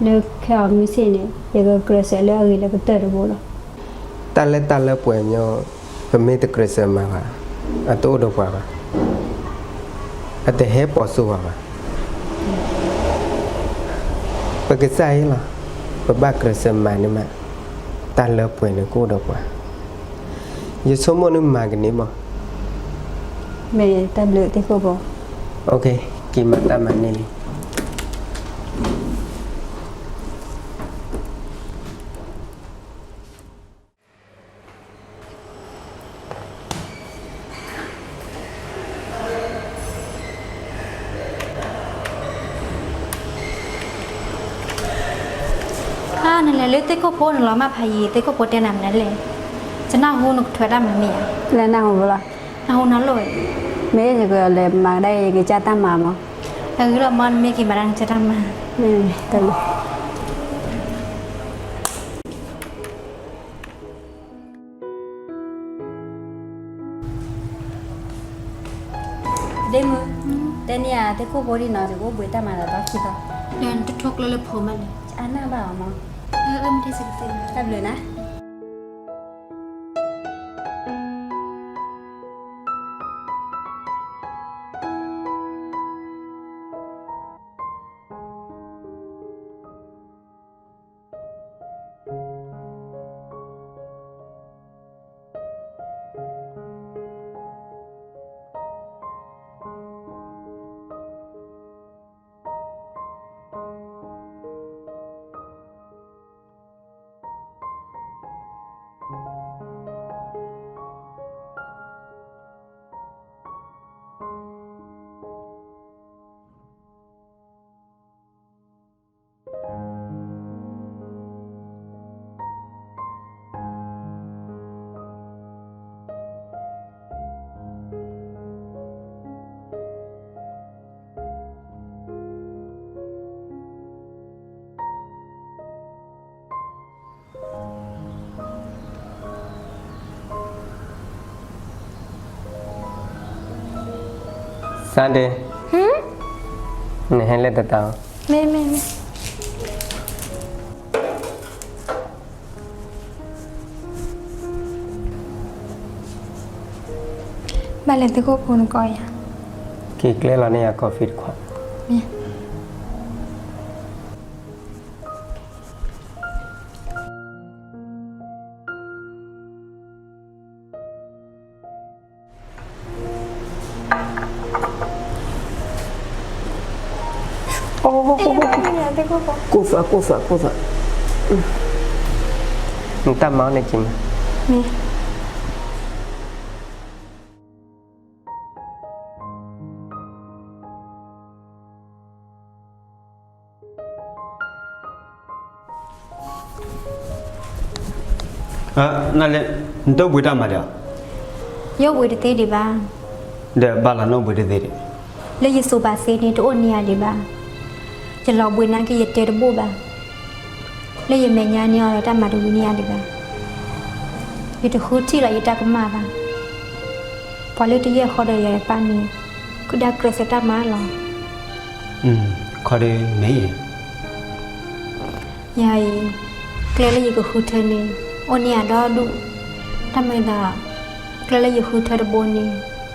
လၢခဲအံၤမုၢ်ဆ့ၣ်န့ၣ် ယကကြၢးစၢၤလၢအဂ့ၤလၢကတၢၢ်တဘိလီၤ. တၢ်လၢတၢ်လၢပှဲၤမ့ၢ် ပမ့ၢ်တကြၢးစၢၤမၤဘၣ်, အတအိၣ်ဒီးပှၤဘၣ်, အတဟဲပိာ်စိဝဲဘၣ်. ပကစၢ်အံၤလီၤ, ပဘၣ်ကြၢးစၢၤမၤန့ၣ်မး, တၢ်လၢပှဲၤန့ၣ်ကအိၣ်ဒီးပှၤ. ယဆိကမိၣ်န့ၣ်မၤကန့ၢ်မး. မ့ၢ်တၢ်ဘျုးသ့ၣ်ခိၣ်ဖိ. က့ၤမၤတၢ်မၤန့ၢ်လံ. နလဲၤလၢသ့ၣ်ခိၣ်ဖိန့ၣ်လီၤမး ဖးယံၤ သ့ၣ်ခိၣ်ဖိတဲနၤမနုၤလဲၣ်. ယနၢ်ဟူနကထွဲတၢ်မၤမ့ၢ်ဧါ. လဲၤနၢ်ဟူဖိလီၤ. နၢ်ဟူနၤလိၣ်. မ့ၢ်ယကလဲၤမၤကဒါ ယကစၢ်တၢ်မၤမး. အဂ့ၤလီၤမး နမ့ၢ်က့ၤမၤဒၣ်နကစၢ်တၢ်မၤ. ဒ့မုၣ်, တဲန့ၢ်ယၤသ့ၣ်ခိၣ်ဖိဒံးနီၤ ယကအိၣ်ဘှံးတၢ်မၤလီၤတၢ်ခံသီ. ဒီးနတထိကျၢလၢဖိမးန့ၣ် အနၢ်ဘၣ်အီၤမး. တၢ်ဘျုးနၤ. Sunday, နဟဲလၢတတၢ်. မ့ၢ်မ့ၢ်မ့ၢ်. ဘၣ်လဲၤသ့ၣ်ခိၣ်ဖိနကိးယၤ. က့ၤကျဲလီၤန့ၢ်ယၤ coffee တခွး. မ့ၢ်. ကိၢ်သး ကိၢ်သး ကိၢ်သး. နတၢ်မၤန့ၣ်က့ၤမး. မ့ၢ်. မ့ၢ် နလဲ, နတအိၣ်ဘှံးတၢ်မၤဒံးဧါ. ယအိၣ်ဘှံးတသ့ဒံးဘၣ်. ဒီးဘၣ်လီၤနအိၣ်ဘှံးတသ့ဒံး. လၢယစိၤဘၣ်သ့န့ၣ် တအိၣ်န့ၢ်ယၤဒံးဘၣ်. ယလီၤဘှံးနာ်က့ ယတဲတဘိၣ်ဘၣ်. လၢယမဲာ်ညါန့ၣ်အီၤဒီး တၢ်မၤတဝံၤန့ၢ်ယၤဒံးဘၣ်. ယတဃုထံၣ်လီၤယတၢ်ကမၣ်ဘၣ်. ပှၤလၢတယဲၢ်ဃီဒီးယပၢ်န့ၣ် ခုၣ်ဒၣ်ကြၢးစၢၤတၢ်မၤလီၤ. ခီဒမ့ၢ် ယၤအံၤ, ကျဲလၢယကဃုထၢန့ၣ် အိၣ်န့ၢ်ယၤဒီဒူၣ်, တၢ်မၤသး ကျဲလၢယဃုထၢတဘိန့ၣ်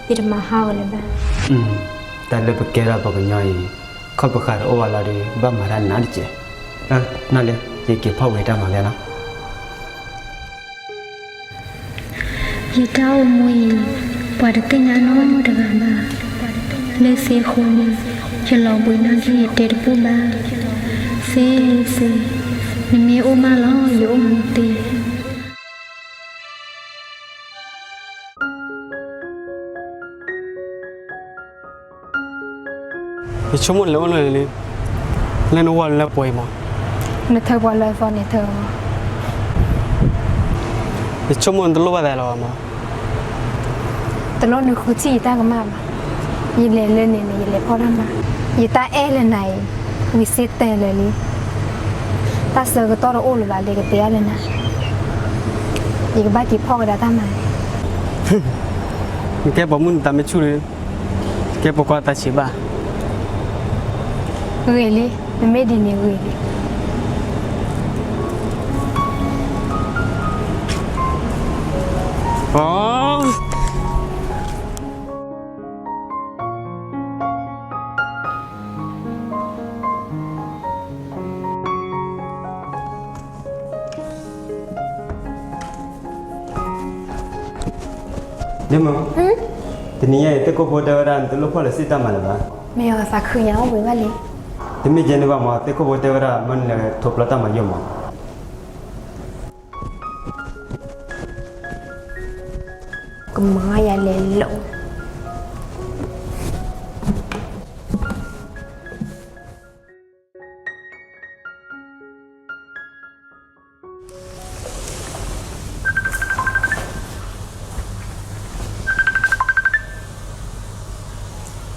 ယတမၤဟးဂီၤလၢၤဘၣ်. တၢ်လၢပကဲထီၣ်ပှၤကညီအံၤ ခီၣ်ပဃာ်တအိၣ်ဘၣ်လီၤဒီး ဘၣ်မၤတၢ်နးတကဲး. နလဲ, ယက့ၤဖီၣ်ဝဲတၢ်မၤမ့ၢ်နီၤ. ယတၢ်အိၣ်မူအံၤ ပှၤတသ့ၣ်ညါနီတဂၤဘၣ်. လၢသ့အဃိန့ၣ် ယလီၤဘှံးနာ်က့ ယတဲတဘိၣ်ဘၣ်. သ့, သ့, နမ့ၢ်အိၣ်မးလီၤ ယအိၣ်မူသ့. ယဆိကမိၣ်နလဲၤအိၣ်လၢလံ, လၢနဝီလၢပှဲၤမး, နထၢပှၤလၢအသီန့ၣ်ထၢမး, ယဆိကမိၣ်နတလိၣ်ဘၣ်သးလၢၤဘၣ်မး, တလိၣ်နဃုထံၣ်ယတၢ်ကမၣ်ဘၣ်. ယလဲၤလၢန့ၣ်န့ၣ် ယလဲၤဖီၣ်တၢ်မၤ, ယတၢ်အဲၣ်လၢနၤအံၤ ဝံၤစ့တဲလၢာ်လံ, တၢ်ဆၢကတီၢ်တအိၣ်လၢၤဘၣ် လၢကတဲအါလၢနၤ, ယကဘၣ်က့ၤဖီၣ်ကဒါတၢ်မၤန့ၣ်. နကဲပိာ်မုၣ်နသးမ့ၢ်ဆူၣ်ဒီး ကဲပိာ်ခွါသးဆံးဘၣ်. ဂ့ၤလံ, မ့မ့ၢ်ဒ်န့ၣ်ဂ့ၤလံ. ဒ်မုၢ်, တနံၤညါအံၤ သ့ၣ်ခိၣ်ဖိတဲဝဲဒၣ် နတလိၣ်ဖီၣ်လၢၤစ့ၢ်တၢ်မၤလၢၤဘၣ်. မ့ၢ်အီၤသးခုညါအိၣ်ဘှံးဘၣ်လံ. တမ့ၢ်ကဲန့ၣ်ဘၣ်မး သ့ၣ်ခိၣ်ဖိတဲဝဲဒၣ် မၢနလဲၤထိးပျီတၢ်မၤယိာ်မး. ကမၤယၤလဲၤလိာ်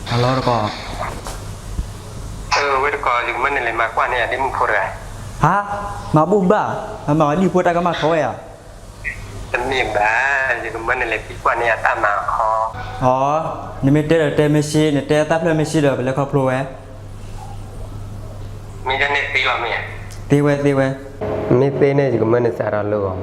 ဟါလီၤတကီၢ်, ဝဲတကီၢ် ယကမၢနလဲၤမၤကွၢ်န့ၢ်ယၤဒ်မုၢ်ဖိတဂၤ. ဟါ, မၤဘူၣ်ဘၣ်, မၤမၤဝဲဒ်ဖိတၢ်ကမၣ်ခီဝဲဧါ. တမ့ၢ်ဘၣ်, ယကမၢနလဲၤသံကွၢ်န့ၢ်ယၤတၢ်မၤခီ. အီ, နမ့ၢ်တဲဒီးတဲမ့ၢ်ဆ့, နတဲတၢ်ဖျၢၣ်မ့ၢ်ဆ့ဒီး ပလဲၤခီဖျိဝဲ. မ့ၢ်ဒ်န့ၣ်သ့လီၤမ့ၢ်ဧါ. သ့ဝဲ, သ့ဝဲ. မ့ၢ်သ့န့ၣ် ယကမၢနစးထီၣ်လၢဂီၤမး.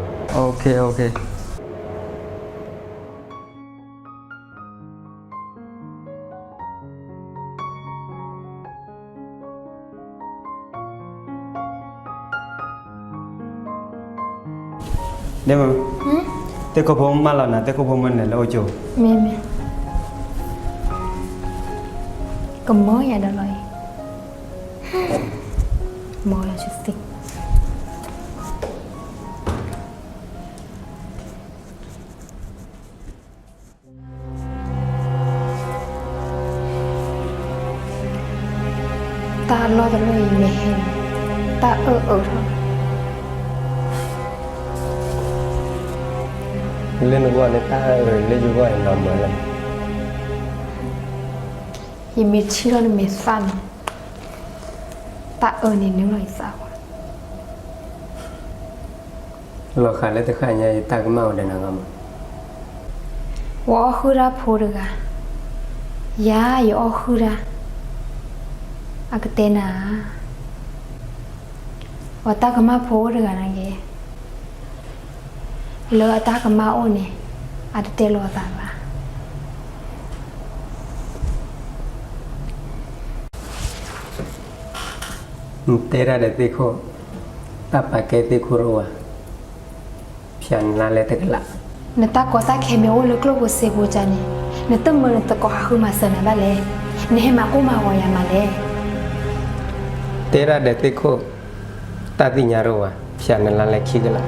ဒ်မုၢ်, သ့ၣ်ခိၣ်ဖိမၢလီၤနၤ, သ့ၣ်ခိၣ်ဖိမၢနလဲၤလၢအအိၣ်ကၠိ. မ့ၢ်, မ့ၢ်, ကမၢယၤဒီးလီၤအံၤ, မၢလီၤဆူသ့ၣ် တၢ်လီၢ်တလီၢ်အံၤမ့ၢ်ဟဲန့ၣ် တၢ်အၢၣ်အၢၣ်ထီၣ် လၢနဂီၢ်န့ၣ် တၢ်အၢၣ်အၢၣ်လၢယဂီၢ်အံၤနီၤမၢလၢ ယမ့ၢ်ထံၣ်လီၤနမဲာ်သၣ်န့ၣ် တၢ်အၢၣ်န့ၣ်နုာ်လီၤယသးဝဲ လီၤဃးလၢတဃၣ်ညါအံၤ တၢ်ကမၣ်အိၣ်ဒီးနၤဂီၢ်မး, ပှၤအီၣ်ဃုာ်တၢ်ဖိတဂၤ, ယၤယအီၣ်ဃုာ်တၢ်, အကတဲနၤဧါ, ပှၤတၢ်ကမၣ်ဖိတဂၤန့ၣ်က့ၤ, လၢအတၢ်ကမၣ်အိၣ်န့ၣ် အတတဲလိာ်အသးဘၣ်. နတဲတၢ်ဒီးသ့ၣ်ခိၣ်, တၢ်ပာ်ကဲသ့ၣ်ခိၣ်တအိၣ်ဘၣ်, ဖျါနလါလဲတကလး. နတၢ်ကီတၢ်ခဲမ့ၢ်အိၣ်လၢကျိၣ်ဖိစ့ဖိကၢန့ၣ်, နတမၢနသကိးဟးဃုမၤစၢၤနၤဘၣ်လဲၣ်. နဟဲမၤကိၢ်မၤဂီၤယၤမးလဲၣ်. တဲတၢ်ဒီးသ့ၣ်ခိၣ်, တၢ်သ့ၣ်ညါတအိၣ်ဘၣ်, ဖျါနလါလဲခံကလး.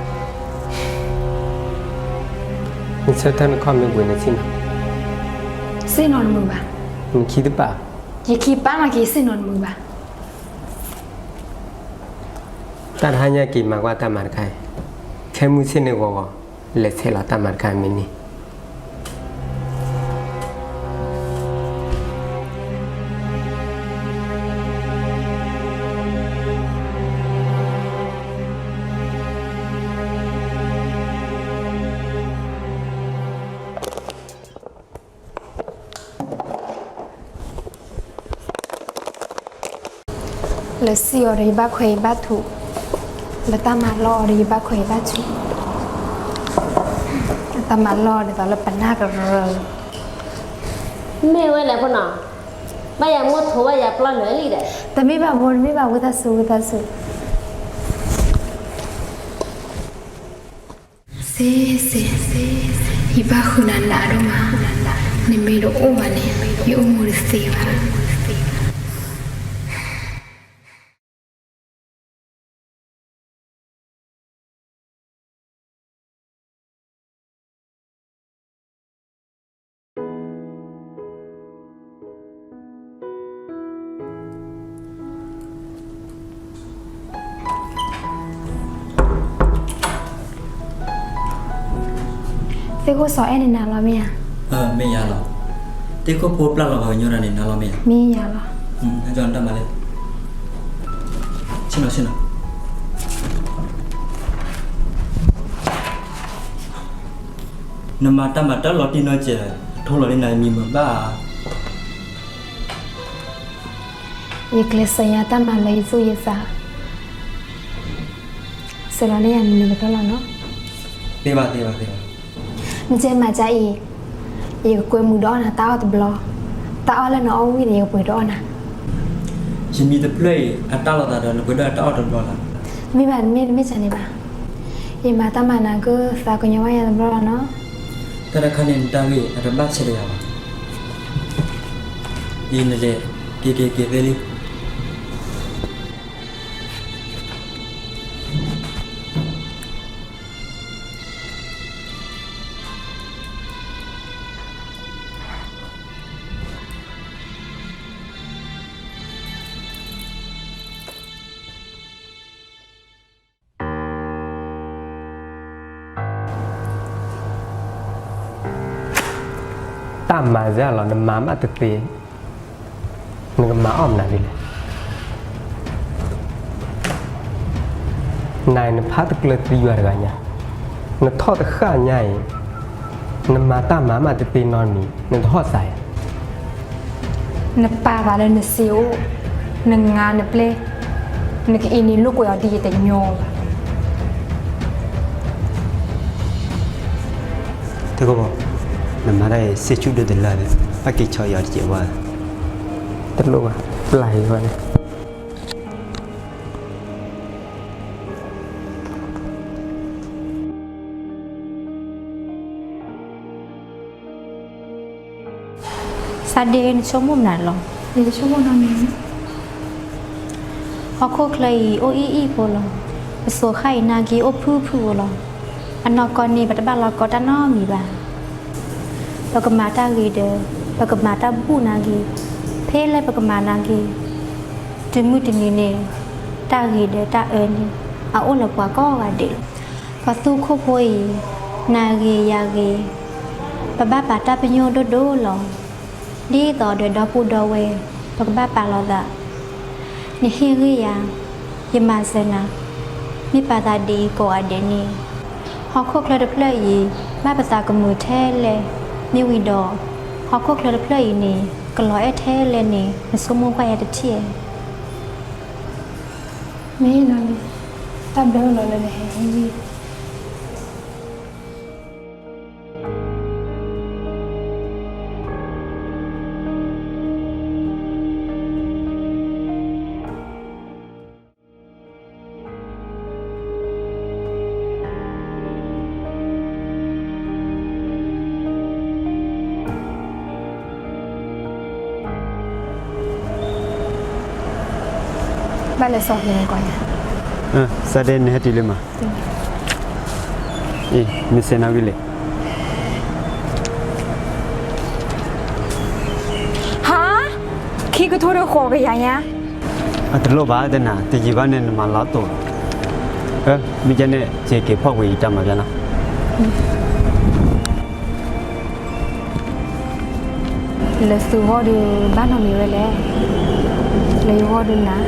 နဆၢထၢၣ်နခီၣ်မ့ၢ်ဘှံးနဆ့ၣ်နီၤ, ဆ့ၣ်နီၤတမုာ်ဘၣ်. နခံတပာ်, ယခံပာ်မးက့ၤ ဆ့ၣ်နီၤတမုာ်ဘၣ်. တၢ်တဟါညါက့ၤမၤကွၢ်တၢ်မၤတခါအံၤ, ခဲမုၢ်ဆ့ၣ်န့ၣ်ဂီၤဂီၤ, လဲၤဆဲးလီၤတၢ်မၤတခါမ့ၢ်န့ၣ် လၢစံၣ်အီၤဒီးယဘၣ်ခွဲးယဘၣ်ထူး, လၢတၢ်မၤလီအီၤဒီးယဘၣ်ခွဲးယဘၣ်ထူး, တၢ်မၤလီအီၤဒ်သိးလၢပနၢ်ကရၢ, မ့ၢ်ဝဲလဲၣ်ဖိနီၤ, ဘၣ်ယၤမိၢ်ထိးဘၣ်ယၤပျီလၢာ်လံဒီး, တမ့ၢ်ဘၣ်မိၢ် တမ့ၢ်ဘၣ် ဝံသးစူၤ ဝံသးစူၤ စ့စ့, ယဘၣ်ဃုနၤနးဒိၣ်မး, နမ့ၢ်တအိၣ်ဘၣ်န့ၣ် ယအိၣ်မူတသ့ဘၣ်. သ့ၣ်ခိၣ်စီၤအဲၣ်န့ၣ်နၤလီၤမ့ၢ်ဧါ. မ့ၢ်ယၤလီၤ. သ့ၣ်ခိၣ်ဖိပျၢ်လီၤပှၤကညီတၢ်န့ၣ်နၤလီၤမ့ၢ်ဧါ. မ့ၢ်ယၤလီၤ. နတၢ်မၤလဲၣ်. ဆ့ၣ်နီၤ ဆ့ၣ်နီၤ. နမၤတၢ်မၤတၢ်လီၤတံၢ်နီတစဲး, အထိလီၤလံနၤမံၤမုာ်ဘၣ်ဧါ. ယကျဲးစၢးယၤတၢ်မၤလၢယသူၣ်ယသး, စဲးလီၤန့ၢ်ယၤမံၤမုာ်တဖျၢၣ်လီၤနီၤ. သ့ဘၣ် သ့ဘၣ် သ့ဘၣ်. နကဲမၤကါအံၤ, ယကကွဲမုာ်ဒီးအီၣ်နၤတၢ်အီၣ်တဘျီ, တၢ်အီၣ်လၢနအီၣ်ဝံၤန့ၣ် ယကပှ့ၤဒီးအီၣ်နၤ. ယမံၤတဖျၢၣ်အံၤ အတၢ်လီၤသးဒီးနပှ့ၤဒီးအတၢ်အီၣ်တဘျီလီၤ. တမ့ၢ်ဘၣ် တမ့ၢ် တမ့ၢ်ကန့ၣ်ဘၣ်. ယမၤတၢ်မၤနၤကသးကညီၤဘၣ်ယၤတဘျီလီၤနီၤ. တၢ်တခါန့ၣ် နတၢ်ဂ့ၢ်အတဘၣ်ဆဲးတယၤဘၣ်. အံၤနလဲၤ, က့ၤက့ၤက့ၤသ့လံ. တၢ်မၤစ့ၢ်လီၤ နမၤမးတသ့, နကမၤအီၣ်မနုၤဒ်လဲၣ်. နၤအံၤနဖးတကျၢၤသံဝဲတဂၤညါ, နထီၣ်တဃၣ်ညါအံၤ, နမၤတၢ်မၤမးတသ့နီတမံၤ နတဟီၣ်စးယၤ. နပာ်သးလၢနစ့အိၣ်, နငါနပျဲၢ်, နကအံးန့ၢ်လိာ်ကွဲအီၤဒ်ယတညီဘၣ်. သ့ၣ်ခိၣ်ဖိ, နမၤတၢ်အံၤစ့ဆူၣ်ဒိၣ်တလၢာ်, ဘၣ်က့ၤဆီအီၤတစဲးဝဲ. တလိၣ်ဘၣ်, ပျၢ်အံၤဝဲန့ၣ်. စးဒ့ နဆိကမိၣ်မနုၤလီၤ. ယဆိကမိၣ်နီတမံၤ. ဟီၣ်ခိၣ်ချၢအံၤ အိၣ်အံၣ်အံၣ်ဖိလီၤ. ပစိၤဃၣ်အံၤနာ်က့ အိၣ်ဖုၣ်ဖုၣ်ဖိလီၤ. အနီၢ်ကီၢ်န့ၣ် ပတဘၣ်လီၤကီတၢ်နီတမံၤဘၣ်. ပကမၤတၢ်ဂ့ၤဒီး ပကမၤတၢ်ဘူၣ်နာ်က့, ဖဲလၢပကမၤနာ်က့, တုၤမုၢ်တနံၤန့ၣ် တၢ်ဂ့ၤဒီးတၢ်အၢန့ၣ် အအိၣ်လၢပှၤကိးဂၤဒဲး. ပှၤသူခိၣ်ဖိအံၤ နၤဂ့ၤယၤဂ့ၤ, ပဘၣ်ပာ်တၢ်ပညိၣ်ဒိၣ်ဒိၣ်လီၤ. ဒ်သိးဒီးဒီပုၢ်ဒီဝဲၢ် ပကဘၣ်ပာ်လီၤသး. နဟ့ၣ်ဂံၢ်ယၤ, ယမၤစၢၤနၤ, မ့ၢ်ပာ်သးဒ်အံၤကိးဂၤဒဲးန့ၣ်, ဟီၣ်ခိၣ်ချၢတဖျၢၣ်အံၤ ဘၣ်ပသးကမုာ်ထဲလဲၣ်, မ့ၢ်ဝံၤဒီး ဟီၣ်ခိၣ်ချၢတဖျၢၣ်အံၤန့ၣ် ကလီၤအဲၣ်ထဲလဲၣ်န့ၣ် နဆိကမိၣ်ကွၢ်ယၤတထံၣ်ဧါ. မ့ၢ်နီၤလံ, တၢ်ဘျၢလီၤလၢနဟဲဟ့ၣ်ဂံၢ်. ဘၣ်လဲၤစိာ်က့ၤနကွၢ်ညါ, စးဒ့ နဟဲတုၤလံမး, အံၤ မ့ၢ်စဲးနီၣ်ဂံၢ်လဲၣ်. ဟါ, ခံကထိတဃိးကယၤညါ. အတလိၣ်ဘၣ်တနၤ တယံာ်ဘၣ်န့ၣ် နမၤလီၤတိာ်လီၤ. မ့ၢ်ကဲန့ၣ် က့ၤက့ၤဖီၣ်ကွံာ်ယတၢ်မၤဘၣ်နီၤ. လၢသုဂီၢ်ဒုးဘၣ်နီတမံၤဝဲလဲၣ်, လၢယဂီၢ်ဒုးနၤ.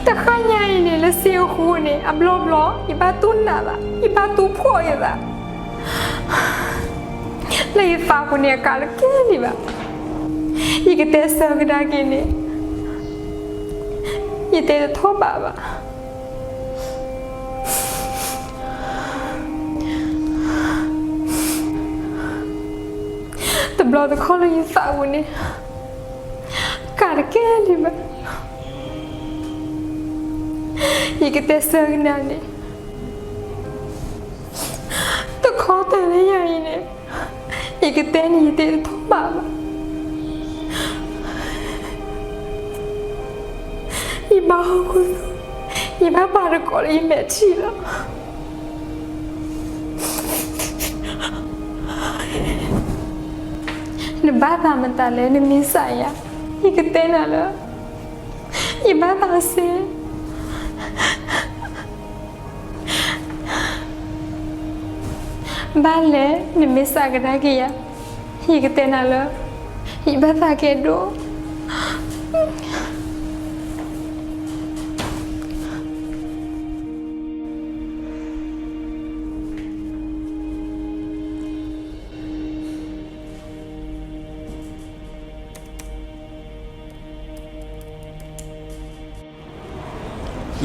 တဃၣ်ညါအံၤန့ၣ် လၢစ့အဃိန့ၣ် အဘျီဘျီ ယဘၣ်တူၢ်နးဘၣ်, ယဘၣ်တူၢ်ဖှီၣ်ယသး, လၢယသးပူၤန့ၣ် အကါတကဲလံဘၣ်. ယကတဲဆၢကဒါက့ၤန့ၣ် ယတဲတထီၣ်ဘးဘၣ်. တဘျီတခီၣ်လၢယသးပူၤန့ၣ် ကါတကဲလံဘၣ်. ယကတဲဆၢကဒါန့ၣ် တခီတၢ်လၢယၤအံၤန့ၣ် ယကတဲန့ၣ် ယတဲတထီၣ်ဘးဘၣ်. ယဘၣ်ဟီၣ်ခိၣ်သူ, ယဘၣ်ပာ်တကိးလၢယမဲာ်ထံလီၤ. နဘၣ်သးမတၤလဲၣ် နမ့ၢ်စးယၤ, ယကတဲနၤလၢ ယဘၣ်သးစ့ ဘၣ်လဲၣ် နမ့ၢ်စးကဒါက့ၤယၤ, ယကတဲနၤလၢ ယဘၣ်သးကဲဒိၣ်.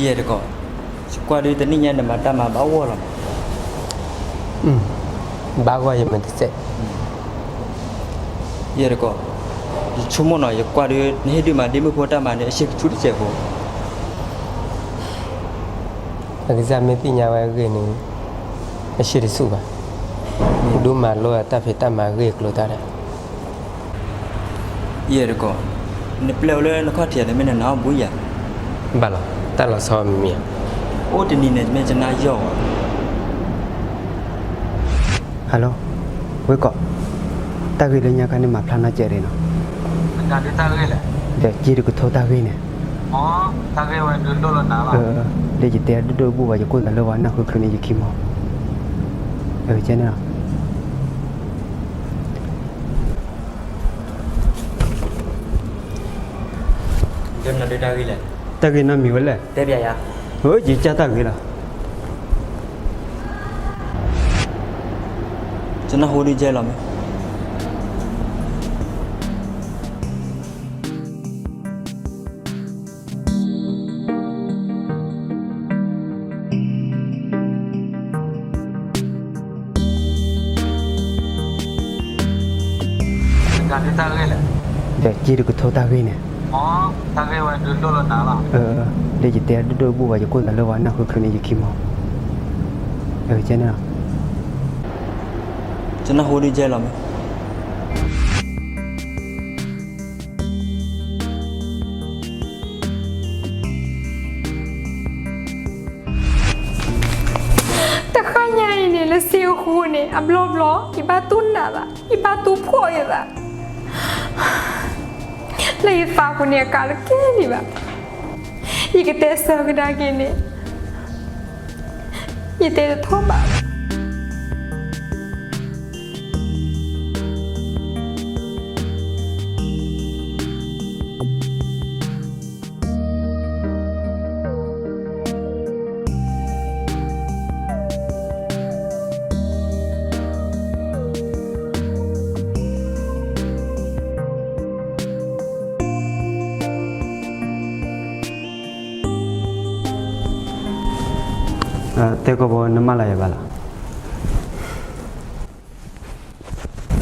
ယဲၢ်တကိး, ယကွၢ်ဒုးတနံၣ်ညါနမၤတၢ်မၤဘၣ်ဂီၢ်လီၤမး. ဘၣ်ဂီၢ်ယမ့ၢ်တစဲး. ယဲၢ်တကိး, ယဆိကမိၣ်နီၤ ယကွၢ်ဒုး နဟ့ၣ်ဒုးမၤဒ့မုၣ်ဖိတၢ်မၤန့ၣ် အဆံးကဆူၣ်တစဲးဖိ. အကစၢ်မ့ၢ်သ့ၣ်ညါဝဲအဂ့ၢ်န့ၣ် အဆံးတဆူၣ်ဘၣ်. ဒုးမၤလိအတၢ်ဖံးတၢ်မၤအဂ့ၢ်အကျိၤတၢ်ဒၣ် ယဲၢ်တကိး, နပျဲဝဲလၢနခီၣ်ထံးန့ၣ် မ့ၢ်နနၢ်ဟူဘၣ်ယၤ. ဘၣ်လီၤ, တၢ်လီၤဆီမံၤမံၤဧါ. အိၣ်တနံၤန့ၣ် မ့ၢ်ကနၣ်ယီၢ်ဝဲ. Hello, ဝ့ၢ်ကီး, တၢ်ဂ့ၢ်လၢညါခါန့ၣ် မၤဖျါနီတစဲးရ့ၣ်နီၤ. တၢ်ဂ့ၢ်လဲၣ်. ဒီးက့ၤတကထိတၢ်ဂ့ၢ်န့ၣ်. တၢ်ဂ့ၢ်ဝဲဒုးလိၣ်လၢနၤလီၤ. လၢယတဲဒိၣ်ဒိၣ်ဘူၣ်ဘၣ် ယကိၢ်သးလၢဝဲနၢ်ဃုချုးန့ၣ် ယခံမီၤ. ကဲန့ၣ်လီၤ. တၢ်ဂ့ၢ်နီတမံၤဝဲလဲၣ်. တဲပျဲယၤ. ယကၢ်တၢ်ဂ့ၢ်လီၤ. ကနၢ်ဟူဒုးကဲလီၤမး. တၢ်ဂ့ၢ်လဲၣ်. ဒီးက့ၤတကထိတၢ်ဂ့ၢ်န့ၣ်. တၢ်ဂ့ၢ်ဝဲဒုးလိၣ်လၢနၤလီၤ. လၢယတဲဒိၣ်ဒိၣ်ဘူၣ်ဘၣ် ယကိၢ်သးလၢဝဲနၢ်ဃုချုးန့ၣ် ယခံမီၤ. ကဲန့ၣ်လီၤ. ကနၢ်ဟူဒုးကဲလီၤမး. တဃၣ်ညါအံၤန့ၣ် လၢစ့အဃိန့ၣ် အဘျီဘျီ ယဘၣ်တူၢ်နးဘၣ်, ယဘၣ်တူၢ်ဖှီၣ်ယသး, လၢယသးပူၤန့ၣ် အကါတကဲလံဘၣ်. ယကတဲဆၢကဒါက့ၤန့ၣ် ယတဲတထီၣ်ဘးဘၣ်. တဲကီၢ်ဘီ နမၢလီၤယၤဘၣ်လီၤ.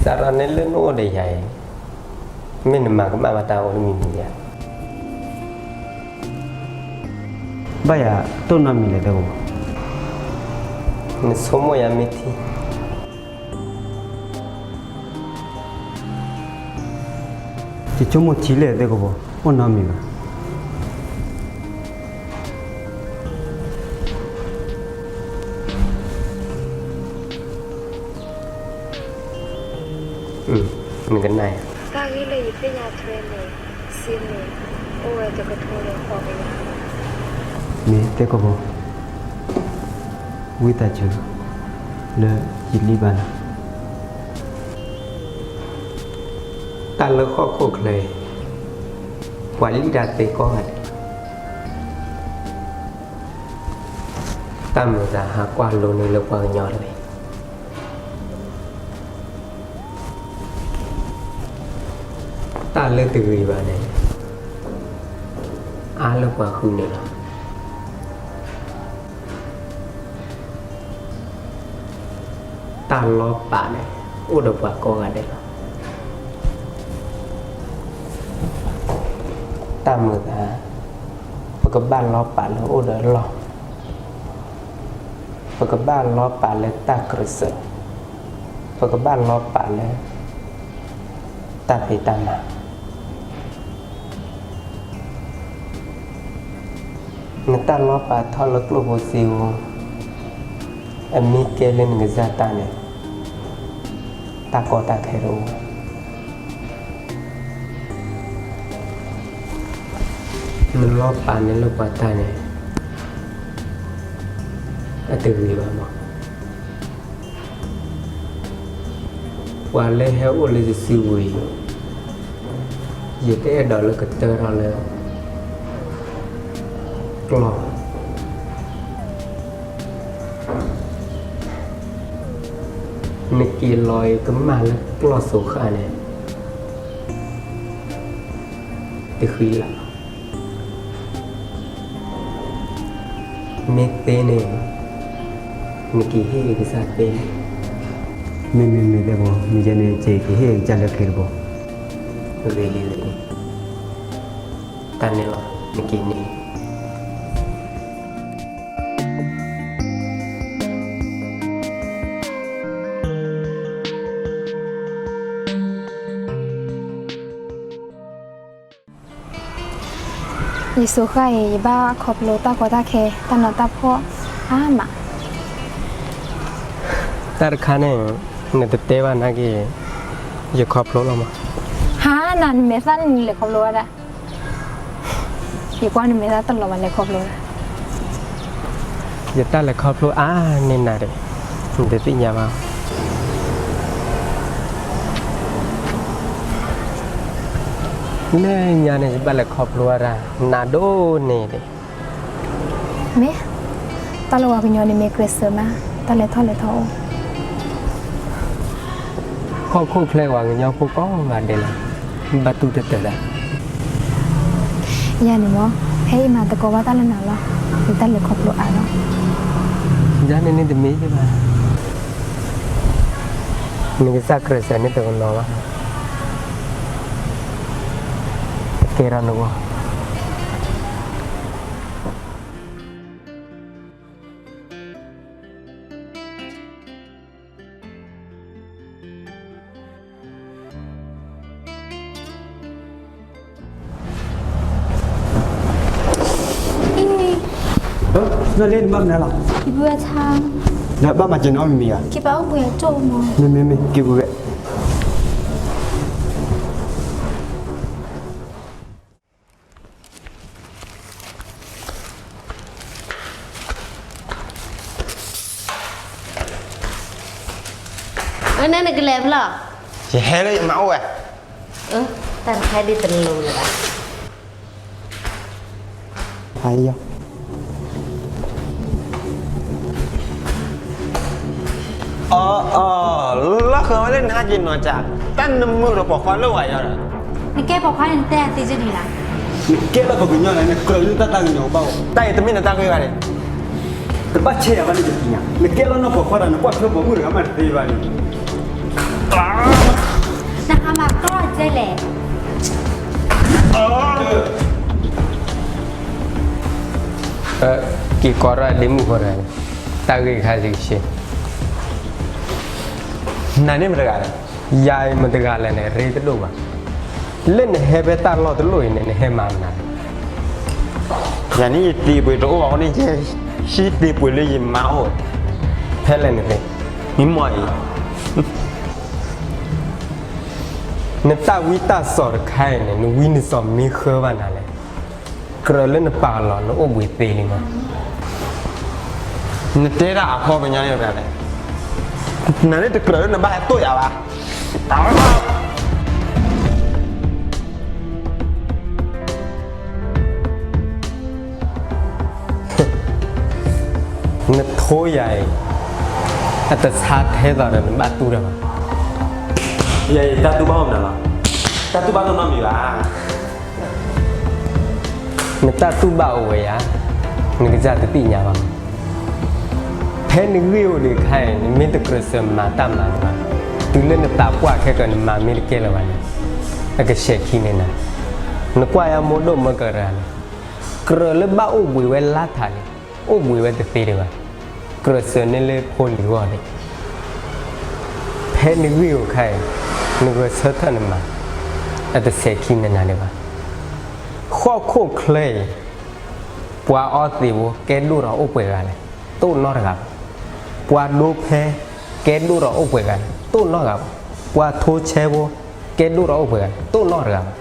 စးထီၣ်န့ၣ်လၢနအိၣ်ဒီးယၤအံၤ, မ့ၢ်နမၤကမၣ်ဘၣ်တၢ်အိၣ်တမံၤမံၤဧါ. ဘၣ်ယၤတိၢ်နီတမံၤလဲၣ်တဲကီၢ်ဘီ. နဆိကမိၣ်ယၤမ့ၢ်ထံ ယဆိကမိၣ်ထံလဲၣ်တဲကီၢ်ဘီ, အိၣ်နီတမံၤဘၣ်. နကနၣ်ယၤ, တၢ်ဂ့ၢ်လၢယသ့ၣ်ညါထွဲန့ၣ် စ့န့ၣ် အိၣ်ဝဲတကထိလၢဃိးကယၤလီၤ. မ့ၢ်သ့ၣ်ကီးဖိ, ဝံသးစူၤ လၢယလံၣ်ဘၣ်နၤ. တၢ်လၢဟီၣ်ခိၣ်ချၢအံၤ ပှၤလံၣ်တၢ်သ့ကိးဂၤဒဲးလီၤ. တၢ်မုာ်သးဟးကွၢ်လိန့ၢ်လၢပှၤကညီတဂ့ၤ. တၢ်လၢတဂ့ၤဘၣ်န့ၣ် အါလၢပှၤဃုန့ၣ်လီၤ. တၢ်လီၤပာ်န့ၣ် အိၣ်ဒီးပှၤကိးဂၤဒဲးလီၤ. တၢ်မုာ်သး ပကဘၣ်လီၤပာ်လၢအိၣ်ဒီးအလီၢ်, ပကဘၣ်လီၤပာ်လၢတၢ်ကြၢးစၢး, ပကဘၣ်လီၤပာ်လၢ တၢ်ဖံးတၢ်မၤ. နတၢ်လီၤပာ်ထီၣ်လၢကျိၣ်ဖိစ့ဖိ အမ့ၢ်ကဲလၢနကစၢ်တၢ်န့ၣ် တၢ်ကီတၢ်ခဲတအိၣ်ဘၣ်. နလီၤပာ်န့ၢ်လၢပှၤတၢ်န့ၣ် အတဂ့ၤဘၣ်မး. ပှၤလၢဟဲအိၣ်လၢယစုပူၤအံၤ, ယတအဲၣ်ဒိးလၢကတၢၢ်ထီၣ်လၢကျီၢ်. နက့ၤလီၤအံၤကမၣ်လၢကျီၢ်စိၤဃာ်န့ၣ် တဃံလၤ. မ့ၢ်သ့န့ၣ် နက့ၤဟ့ၣ်ကစၢ်သ့န့ၣ်. မ့မ့မ့ၢ်သ့ၣ်ဖိ, မ့ၢ်ယဲန့ၣ် ယက့ၤဟ့ၣ်ကစၢ်လၢခံတဘိ. ဂ့ၤလံ, ဂ့ၤလံ. တၢ်န့ၣ်လီၤ, နက့ၤန့ၣ်. ယစိၤဃာ်အံၤ ယဘၣ်ခီဖျိတၢ်ကီတၢ်ခဲ တၢ်နးတၢ်ဖှီၣ်အါမး. တၢ်တခါန့ၣ် နတတဲဘၣ်နာ်က့ၤ ယခီဖျိလီၤမး. ဟါ, နၤနမဲာ်သၣ်န့ၣ်နလဲၤခီဖျိဝဲဒၣ်. ယကွၢ်နမဲာ်သၣ်တလီၤဘၣ် လဲၤခီဖျိဝဲဒၣ်. ယတၢ်လဲၤခီဖျိအါန့ၢ်နၤဒီး နတသ့ၣ်ညါဘၣ်. လၢညါန့ၣ် ယဘၣ်လဲၤခီဖျိဝဲဒၣ် နၤဒိၣ်န့ၣ်ဒံး. မ့ၢ်, တၢ်လၢပှၤကညီန့ၣ်မ့ၢ်ကြၢးစၢးမး, တၢ်လဲၤထီၣ်လဲၤထီအိၣ်. ဟီၣ်ခိၣ်ချၢပှၤကညီဖိကိးဂၤဒဲးလီၤ, ဘၣ်တူၢ်တတၢာ်ဒၣ်. ယၤန့ၣ်မ့ၢ်, ဖဲအံၤမၤသကိးဘၣ်တၢ်လၢနၤလီၤ, ယတၢ်လဲၤခီဖျိအါလီၤ. ယၤန့ၣ်န့ၣ်တမ့ၢ်ယဘၣ်. နကစၢ်ကြၢးစၢးန့ၣ်တကနီၤဘၣ်, ကဲထီၣ်နဂီၢ်. အံၤ, နလ့နဘၣ်မနုၤလီၤ, ယဘၣ်ဆါ, နဘၣ်မၤစၢၤနီတမံၤဧါ, က့ၤပာ်အိၣ်ဘှံးအကၠိၣ်မး, မ့မ့မ့ၢ် က့ၤပူၤဝဲ. အၢ နနကလဲၤဖဲလဲၣ်, ယဟဲလၢယမၤအိၣ်ဝဲ, အၢ တၢ်တခါဒ်တလိၤလၢၤဘၣ်. အီ အီ လီၤဃၢၤဝဲလၢနဟဲက့ၤနီၢ်ကၠး, တၢ်နမုာ်ဒီးပိာ်ခွါလၢဝဲယီၤဒီး, နကဲပိာ်ခွါန့ၣ် နတဲသ့ဒ်န့ၣ်လီၤ. နကဲလၢပှၤကညီန့ၣ် နကြၢးလၢတၢ်တၢ်ကညီၤဘၣ်အိၣ်, တၢ်အံၤတမ့ၢ်နတၢ်ဂ့ၢ်ဘၣ်န့ၣ်, တဘၣ်ဆဲးယၤဘၣ်န့ၣ်တသ့ၣ်ညါ, နကဲလၢနီၢ်ပိာ်ခွါဒီး နကွၢ်ထွဲပိာ်မုၣ်တဂၤမးတသ့ဘၣ်န့ၣ်. နဟးမၤကီၢ်ကဲလဲၣ်. က့ၤကိးထီၣ်ဒ့မုၣ်ဖိတဂၤန့ၣ်, တၢ်ဂ့ၢ်ခါဆံးဆံး, နၤန့ၣ်မတဂၤလဲၣ်, ယၤအံၤမတဂၤလဲၣ်န့ၣ် ရ့တဒိၣ်ဘၣ်. လၢနဟဲဖဲတၢ်လီၢ်တလီၢ်အံၤန့ၣ် နဟဲမၤမနုၤလဲၣ်. ယၤန့ၣ်ယသ့ပှ့ၤတအိၣ်ဘၣ်အဃိန့ၣ် ယဟံးသ့ပှ့ၤလၢယမါအိၣ်, ဖဲလဲၣ်န့ၣ်သ့ၣ်, မံမီၢ်အံၤ. နတၢ်ဝံတၢ်စီၤတခါအံၤန့ၣ် နဝံနစီၤမ့ၢ်ဃၢဘၣ်နၤလဲၣ်, ကြၢးလၢနပာ်လီၤနအိၣ်ဘှံးသ့လံမး. နတဲတၢ်အဖီပညါန့ၣ်လဲၣ်, နန့ၣ်တကြၢးလၢနဘၣ်ဟဲတိၢ်ယၤဘၣ်. နထိယၤအံၤ အတဆါထဲသိးဒီးနဘၣ်တူၢ်တၢ်ဘၣ်. ယၤအံၤတၢ်တူၢ်ဘၣ်အိၣ်မနုၤလီၤ, တၢ်တူၢ်ဘၣ်တနီတမံၤဘၣ်. နတၢ်တူၢ်ဘၣ်အိၣ်ဝဲယၤ, နကစၢ်တသ့ၣ်ညါဘၣ်. ဖဲနဂ့ၢ်အိၣ်ဒံးအခါအံၤ နမ့ၢ်တကြၢးစၢၤမၤတၢ်မၤတဘၣ်, တုၤလၢနသးပှၢ်ခဲကၢၤ နမၤမ့ၢ်တကဲလၢၤဘၣ်န့ၣ်, အကဆဲးခံန့ၢ်နၤ. နကွၢ်ယါမိၢ်ဒိၣ်မၢကရၤန့ၣ်, ကြၢးလၢဘၣ်အိၣ်ဘှံးဝဲလါထးလံ, အိၣ်ဘှံးဝဲတသ့ဒံးဘၣ်, ကြၢးစၢၤန့ၢ်လၢဖိလံၤဂီၢ်န့ၣ်. ဖဲနဂ့ၢ်အိၣ်ခါအံၤ, နဂဲၤဆၢထၢၣ်နမၤ, အတဆဲးခံန့ၢ်နၤဒံးဘၣ်. ဟီၣ်ခိၣ်ချၢအံၤ, ပှၤအီသံးဖိကဲဒိၣ်ဒီးအိၣ်ပှဲၤဂၤလဲၣ်, တအိၣ်နီတဂၤဘၣ်. ပှၤဒိဖဲကဲဒိၣ်ဒီးအိၣ်ပှဲၤဂၤလဲၣ်, တအိၣ်နီတဂၤဘၣ်. ပှၤထိဆဲဖိကဲဒိၣ်ဒီးအိၣ်ပှဲၤဂၤလဲၣ်, တအိၣ်နီတဂၤဘၣ်.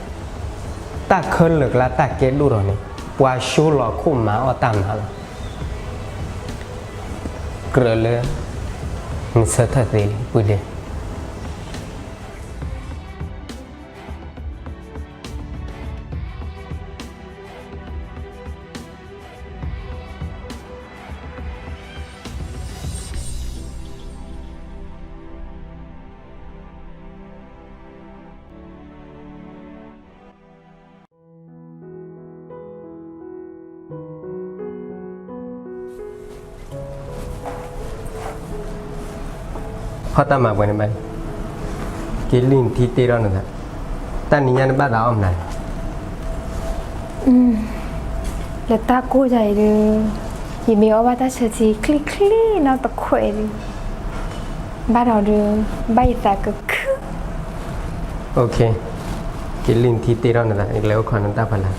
တၢ်ခဲလၢာ်ကျါတၢ်ကဲဒိၣ်ဒီးန့ၣ်, ပှၤဆိလီၤခိၣ်မၤအီၣ်တၢ်မၤလီၤ. ကြၢးလၢ နဆၢထၢၣ်သ့လံ ပုၢ်ဒ့. ဖီၣ်တၢ်မၤပှဲၤန့ၣ်ဘၣ်, က့ၤလံနထံတ့ထီၣ်နသး, တၢ်နံၤညါနဘၣ်သးအီၣ်မနုၤလဲၣ်. လၢတၢ်ကိၢ်ယၤအံၤဒီး, ယမ့ၢ်အီၣ်ဘၣ်တၢ်ဆၢထံချံချံနီတခွဲးဒီး, ဘၣ်ဒီးဒီး, ဘၣ်ယသးကခု, က့ၤလံနထံတ့ထီၣ်နသး ယကလဲၤအိၣ်ခိးနတၢ်ဖီလာ်.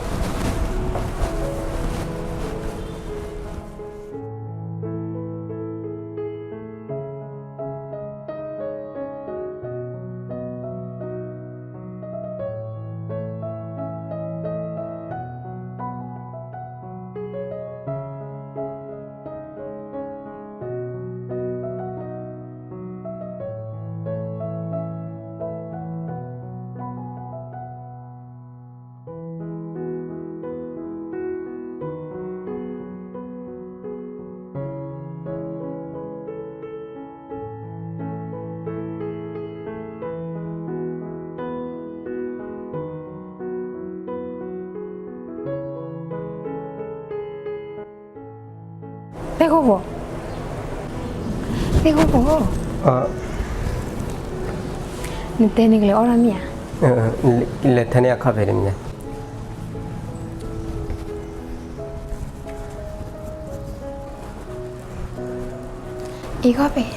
သ့ၣ်ခိၣ်ဖိ, သ့ၣ်ခိၣ်ဖိ, နတဲန့ၣ်ကလဲၤအီၣ်တၢ်မ့ၢ်ဧါ. လဲၤထဲန့ၣ်အခီၣ်ဖဲန့ၣ်မ့ၢ်ဧါ. အံၤခီၣ်ဖဲ နအ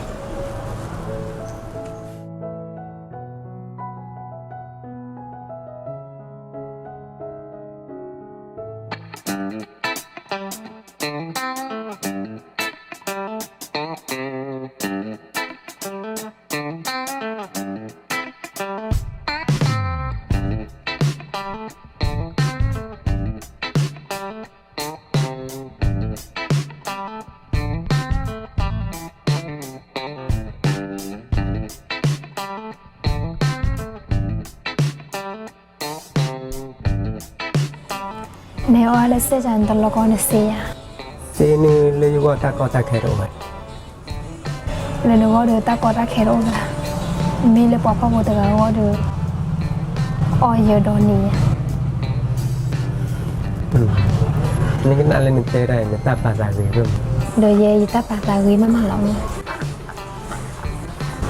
ီၣ်လၢစဲးကၢ်နတလီၤကီနစ့ယၤ, စ့န့ၣ်လၢယဂီၢ်တၢ်ကီတၢ်ခဲတအိၣ်ဘၣ်. လၢနဂီၢ်ဒီးတၢ်ကီတၢ်ခဲတအိၣ်ဘၣ်, မ့ၢ်လၢပှၤဖှီၣ်ဖိတဂၤအဂီၢ်ဒီး, အီၣ်ယၢၤဒီးန့ၣ်ယၤ. နကနၣ်လၢနတဲတၢ်အံၤ နတၢ်ပာ်သးဂ့ၤ, ဒီးယဲယတၢ်ပာ်သးဂ့ၤမးမးလီၤမး.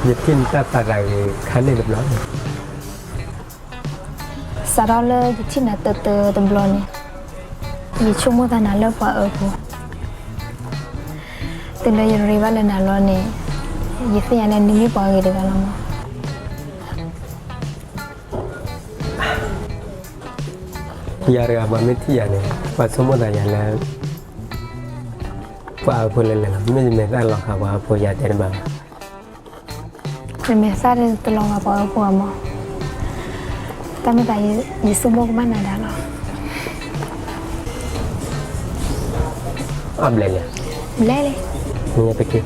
ယထံၣ်နတၢ်ပာ်သးဂ့ၤခါန့ၣ်တဘျီန့ၣ်, စးထီၣ်လၢယထံၣ်နၤတၢတၢတဘျီန့ၣ်, ယဆိကမိၣ်သးနၤလၢပှၤအၢဖိ, တုၤလၢယရ့ဘၣ်လၢနၤလီၤန့ၣ်, ယသ့ၣ်ညါလၢနမ့ၢ်ပှၤဂ့ၤတဂၤလီၤမး. ယၤတဂၤပှၤမ့ၢ်ထံၣ်ယၤန့ၣ် ပှၤဆိကမိၣ်သးယၤလၢ ပှၤအၢဖိလဲၣ်လဲၣ်လီၤ. မ့ၢ်ယမဲာ်သၣ်လီၤဃာ်ပှၤအၢဖိယၤတဲတဘၣ်ဘၣ်. ယမဲာ်သၣ်တလီၤဃာ်ပှၤအၢဖိအမး. တၢ်မ့ၢ်သး ယဆိကမိၣ်ကမၣ်နၤဒၣ်လီၤ. အဘျဲၣ်လံ, ဘျဲၣ်လံ, မ့ၢ်တက့ၢ်.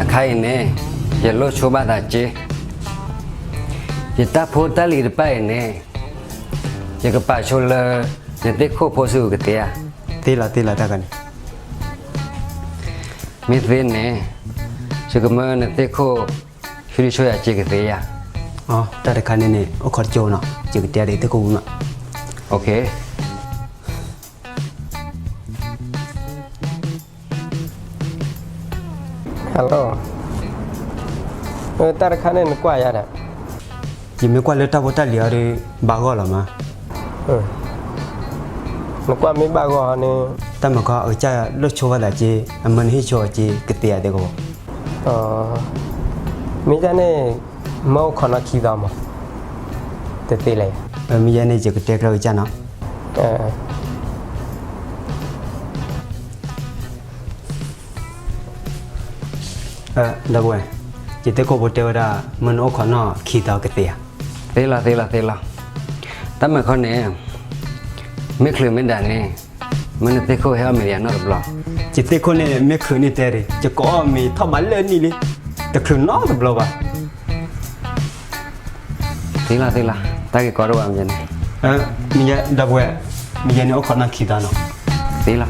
အခါအံၤန့ၣ် ယလိၣ်ဆိဘၣ်သးစ့, ယတၢ်ဖိတၢ်လံၤတဖၣ်အံၤန့ၣ် ယကပာ်ဆိလၢ နသ့ၣ်ခိၣ်ဖိဆူကသ့ဧါ. သ့လီၤ သ့လီၤ တၢ်ခါန့ၣ် မ့ၢ်သ့န့ၣ် ယကမၢနသ့ၣ်ခိၣ် ဆူဒုးဆိယၤစ့ကသ့ဧါ. တၢ်တခါန့ၣ်န့ၣ် အိၣ်ခိးတကၠိနီၤ, ယကတဲဒ်သ့ၣ်ခိၣ်ပူၤနီၤ. Hello, တၢ်တခါန့ၣ်နကွၢ်ယၤဒီး, ယမ့ၢ်ကွၢ်လၢတၢ်ဖိတၢ်လံၤအီၤဒီး ဘၣ်ဂီၢ်လီၤမး. နကွၢ်မ့ၢ်ဘၣ်ဂီၢ်န့ၣ် တၢ်မၤခီအကစၢ်လိၣ်ဆိဘၣ်သးစ့, အမၢနဟ့ၣ်ဆိအီၤစ့ကသ့ဧါသ့ၣ်ခိၣ်. မ့ၢ်ယဲန့ၣ် မၢအိၣ်ခိးနီၢ်ခံသီမး, တသ့လဲၣ်. မ့ၢ်ယဲန့ၣ် ယကတဲကျၢၤကစၢ်နီၤ. ဒီပုၢ်ဝဲၢ်, ယသ့ၣ်ခိၣ်ဖိတဲဝဲဒၣ် မၢနအိၣ်ခိးနီၢ်ခံသီကသ့ဧါ. သ့လီၤ သ့လီၤ သ့လီၤ. တၢ်မၤခီန့ၣ် မ့ၢ်ချုးမ့ၢ်ဒၣ်န့ၣ် မၢနသ့ၣ်ခိၣ်ဟဲအီၣ်မ့ၤဒံးနီတဘျီ. ယသ့ၣ်ခိၣ်န့ၣ် မ့ၢ်ချုးန့ၣ်တဲဒံး ယကအီၣ်မ့ၤထီၣ်ဘးလၢနံၣ်လံ, တချုးနီတဘျီဘၣ်. သ့လီၤ သ့လီၤ. တၢ်ဂ့ၢ်ကီတအိၣ်ဘၣ်မ့ၢ်ယဲန့ၣ်. မ့ၢ်ယဲ ဒီပုၢ်ဝဲၢ်, မ့ၢ်ယဲန့ၣ်အိၣ်ခိးနီၢ်ခံသီနီၤ. သ့လီၤ.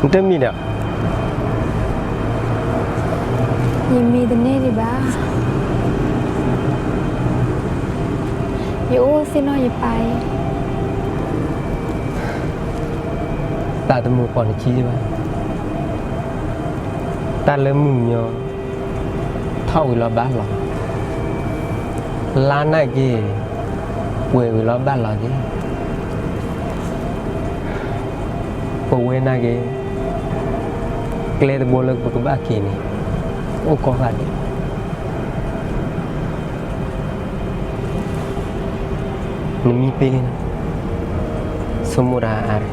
နတမံဒီး, ယမံတန့ၢ်ဒံးဘၣ်. ယအိၣ်သ့ၣ်နီၣ်ယပၢ်အံၤ, သးတမုာ်ပိာ်နခံဘၣ်. တၢ်လၢမုၢ်ကညီ ထီၣ်ဝံၤလီၤဘၣ်လီၤ, လါနာ်က့ၤ ပှဲၤဝံၤလီၤဘၣ်လီၤက့ၤ, ပဝဲနာ်က့ၤ ကျဲတဘိလၢပကဘၣ်က့ၤန့ၣ် အိၣ်ကိးဂၤဒဲး. နမံသ့လံနီၤ, ဆိကမိၣ်တၢ်အါအါဒီး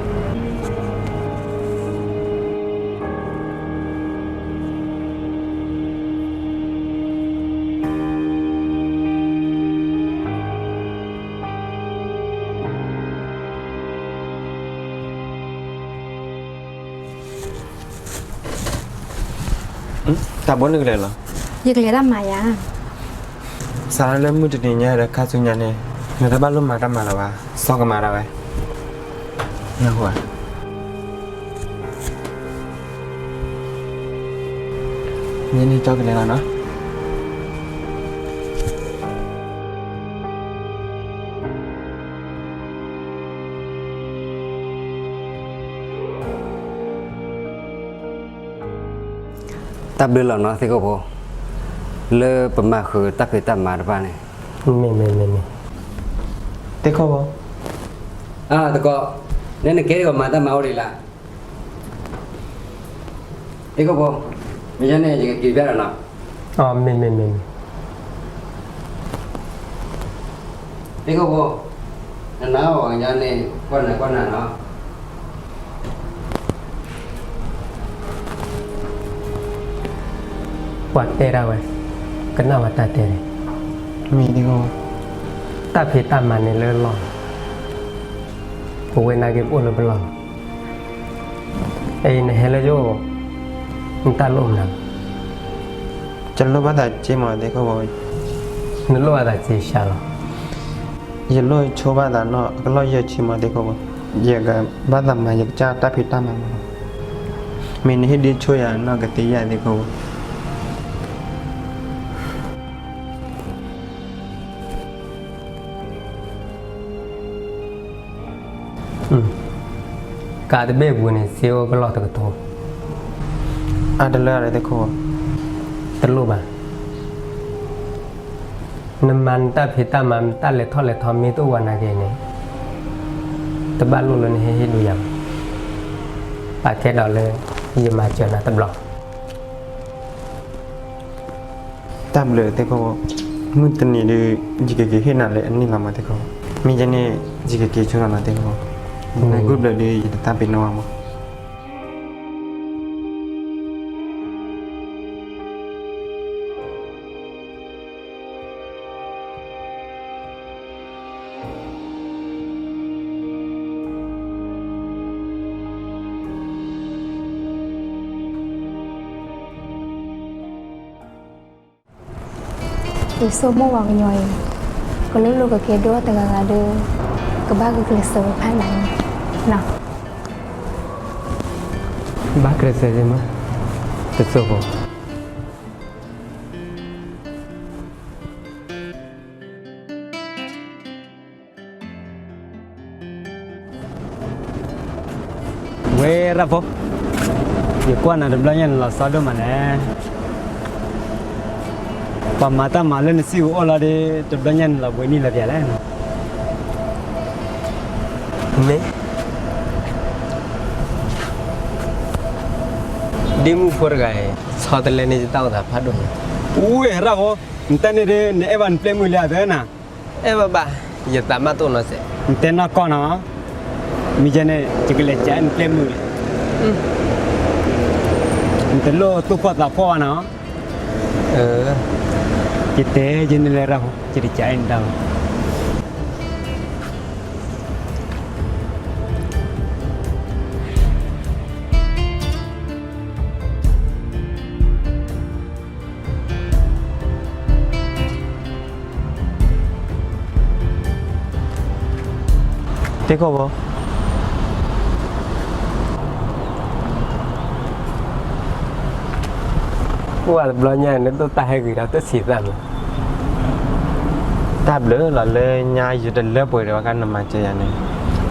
တၢ်ဘိနကလဲၤလီၤ. ယကလဲၤတၢ်မၤယၤ. စးထီၣ်လၢမုၢ်တနံၤညါဒီးခါဆူညါန့ၣ် နတဘၣ်လိၣ်မၤတၢ်မၤလၢၤဘၣ်, စီကမၤဒၣ်ဝဲ. နၢ်ဟူဧါ. ယန့ၣ်ကၠီကလဲၤလီၤနီၤ. တၢ်ဘျုးလီၤနီၤသ့ၣ်ခိၣ်ဖိ, လၢပမၤဃုာ်တၢ်ဖံးတၢ်မၤတဖၣ်န့ၣ်. မ့ၢ်မ့ၢ်မ့ၢ်မ့ၢ်, သ့ၣ်ခိၣ်ဖိ. အၢ သကိး, နဲနကဲဒ်သိးမၤတၢ်မၤအိၣ်ဒံးလၢ်. သ့ၣ်ခိၣ်ဖိ, မ့ၢ်ယဲန့ၣ် ယကက့ၤပျၢ်ဒီးနီၤ. အၢ မ့ၢ်မ့ၢ်မ့ၢ်မ့ၢ်. သ့ၣ်ခိၣ်ဖိ, နနာ်အီၤကညီန့ၣ် ကွၢ်နၤကွၢ်နၤနီၤ. ပှၤတဲဒၣ်ဝဲ, ကနၣ်ဝဲတၢ်တဲန့ၣ်. မ့ၢ်သ့ၣ်ခိၣ်, တၢ်ဖံးတၢ်မၤန့ၣ်လၢလီၢ်, ပဝဲနာ်က့ၤပအိၣ်လၢပလီၢ်. အံၤ နဟဲလၢယအိၣ်, နတၢ်လိၣ်မနုၤ. ယလိၣ်ဘၣ်သးစ့မးသ့ၣ်ခိၣ်ဖိ. နလိၣ်ဘၣ်သးစ့စှၤလီၤ. ယလိၣ်ဆိဘၣ်သးနီၢ်ကလီၢ်ယဲၢ်ဆံမး သ့ၣ်ခိၣ်ဖိ. ယကဘၣ်သးမၤယကစၢ်တၢ်ဖံးတၢ်မၤမး. မ့ၢ်နဟ့ၣ်ဒုးဆိယၤနီၢ်ကသ့ယဲၢ် သ့ၣ်ခိၣ်ဖိ. ကးတဘ့ၣ်ပူၤန့ၣ် စ့အိၣ်ကလီၢ်တကထိ. အါတလၢအရၢ သ့ၣ်ခိၣ်. တလိၣ်ဘၣ်. နမၤနတၢ်ဖံးတၢ်မၤ နတၢ်လဲၤထီၣ်လဲၤထီမ့ၢ်တအိၣ်ဝဲနာ်က့ၤန့ၣ်, တဘၣ်လိၣ်လၢနဟ့ၣ်ဟ့ၣ်ဒုးယၤဘၣ်, ပာ်ကဲဒီးလၢ ယမၤစၢၤနၤတဘျီ. တၢ်ဘျုးသ့ၣ်ခိၣ်ဖိ, မုၢ်တနံၤဒုး ယကက့ၤဟ့ၣ်နၤလၢအနံၣ်လီၤမးသ့ၣ်ခိၣ်, မ့ၢ်ယဲန့ၣ် ယကက့ၤဆိလီၤနၤသ့ၣ်ခိၣ်, နဂုၢ်ဘျုးဒုး ယတသးပ့ၤနီၣ်ဘၣ်မး. ယဆိကမိၣ်ပှၤကညီအံၤ, ကလိၣ်လိၣ်ကကဲဒိၣ်တဂၤဂၤဒီး ကဘၣ်ဂုာ်ကျဲးစၢးဝဲဖးနၤန့ၣ်, ဘၣ်ကျဲးစၢးမး, တစိၢ်ဖိ ဝဲရၣ်ဖိ, ယကွၢ်နၤတဘျီညါန့ၣ်လီၤဆီဒိၣ်မးလဲၣ်. ပှၤမၤတၢ်မၤလၢနစံၣ်ကအိၣ်လီၤဒီး တဘျီညါန့ၣ်လီၤဘှံးနံၣ်လၢပျၢၤလဲၣ်. မ့ၢ် ဒ့မုၣ်ဖိတဂၤအံၤ ဆီတလဲန့ၢ်ယတၢ်အိၣ်သးဖးဒိၣ်ညါ. ဝဲရၣ်ဖိ, နတၢ်န့ၣ်ဒီး နအဲၣ်ဘၣ်နပျဲၢ်မုၣ်လံဧါသ့နၤ. အဲၣ်ဘၣ်ဘၣ်, ယသးမၢ်တအိၣ်နီတစဲး. နတဲနီၢ်ကီၢ်နီၤ, မ့ၢ်ယဲန့ၣ် ယကလဲၤကးနပျဲၢ်မုၣ်လံ. နတလိၣ်သူၣ်ဖှီၣ်သးဖှီၣ်ဘၣ်နီၤ. ယတဲယဲန့ၣ်လၢရၣ်ဖိ, ယတကးအဲၣ်နတၢ်ဘၣ်. သ့ၣ်ခိၣ်ဖိ, အိၣ်ဝဲတဘျီညါ နဒိၣ်တၢ်ဟဲဂ့ၤဒီးတဆံးသၣ်မး. တၢ်ဘျုးလီၤလၢညါယတလၢပှဲၤဒီးအခါနမၤစၢၤယၤန့ၣ်,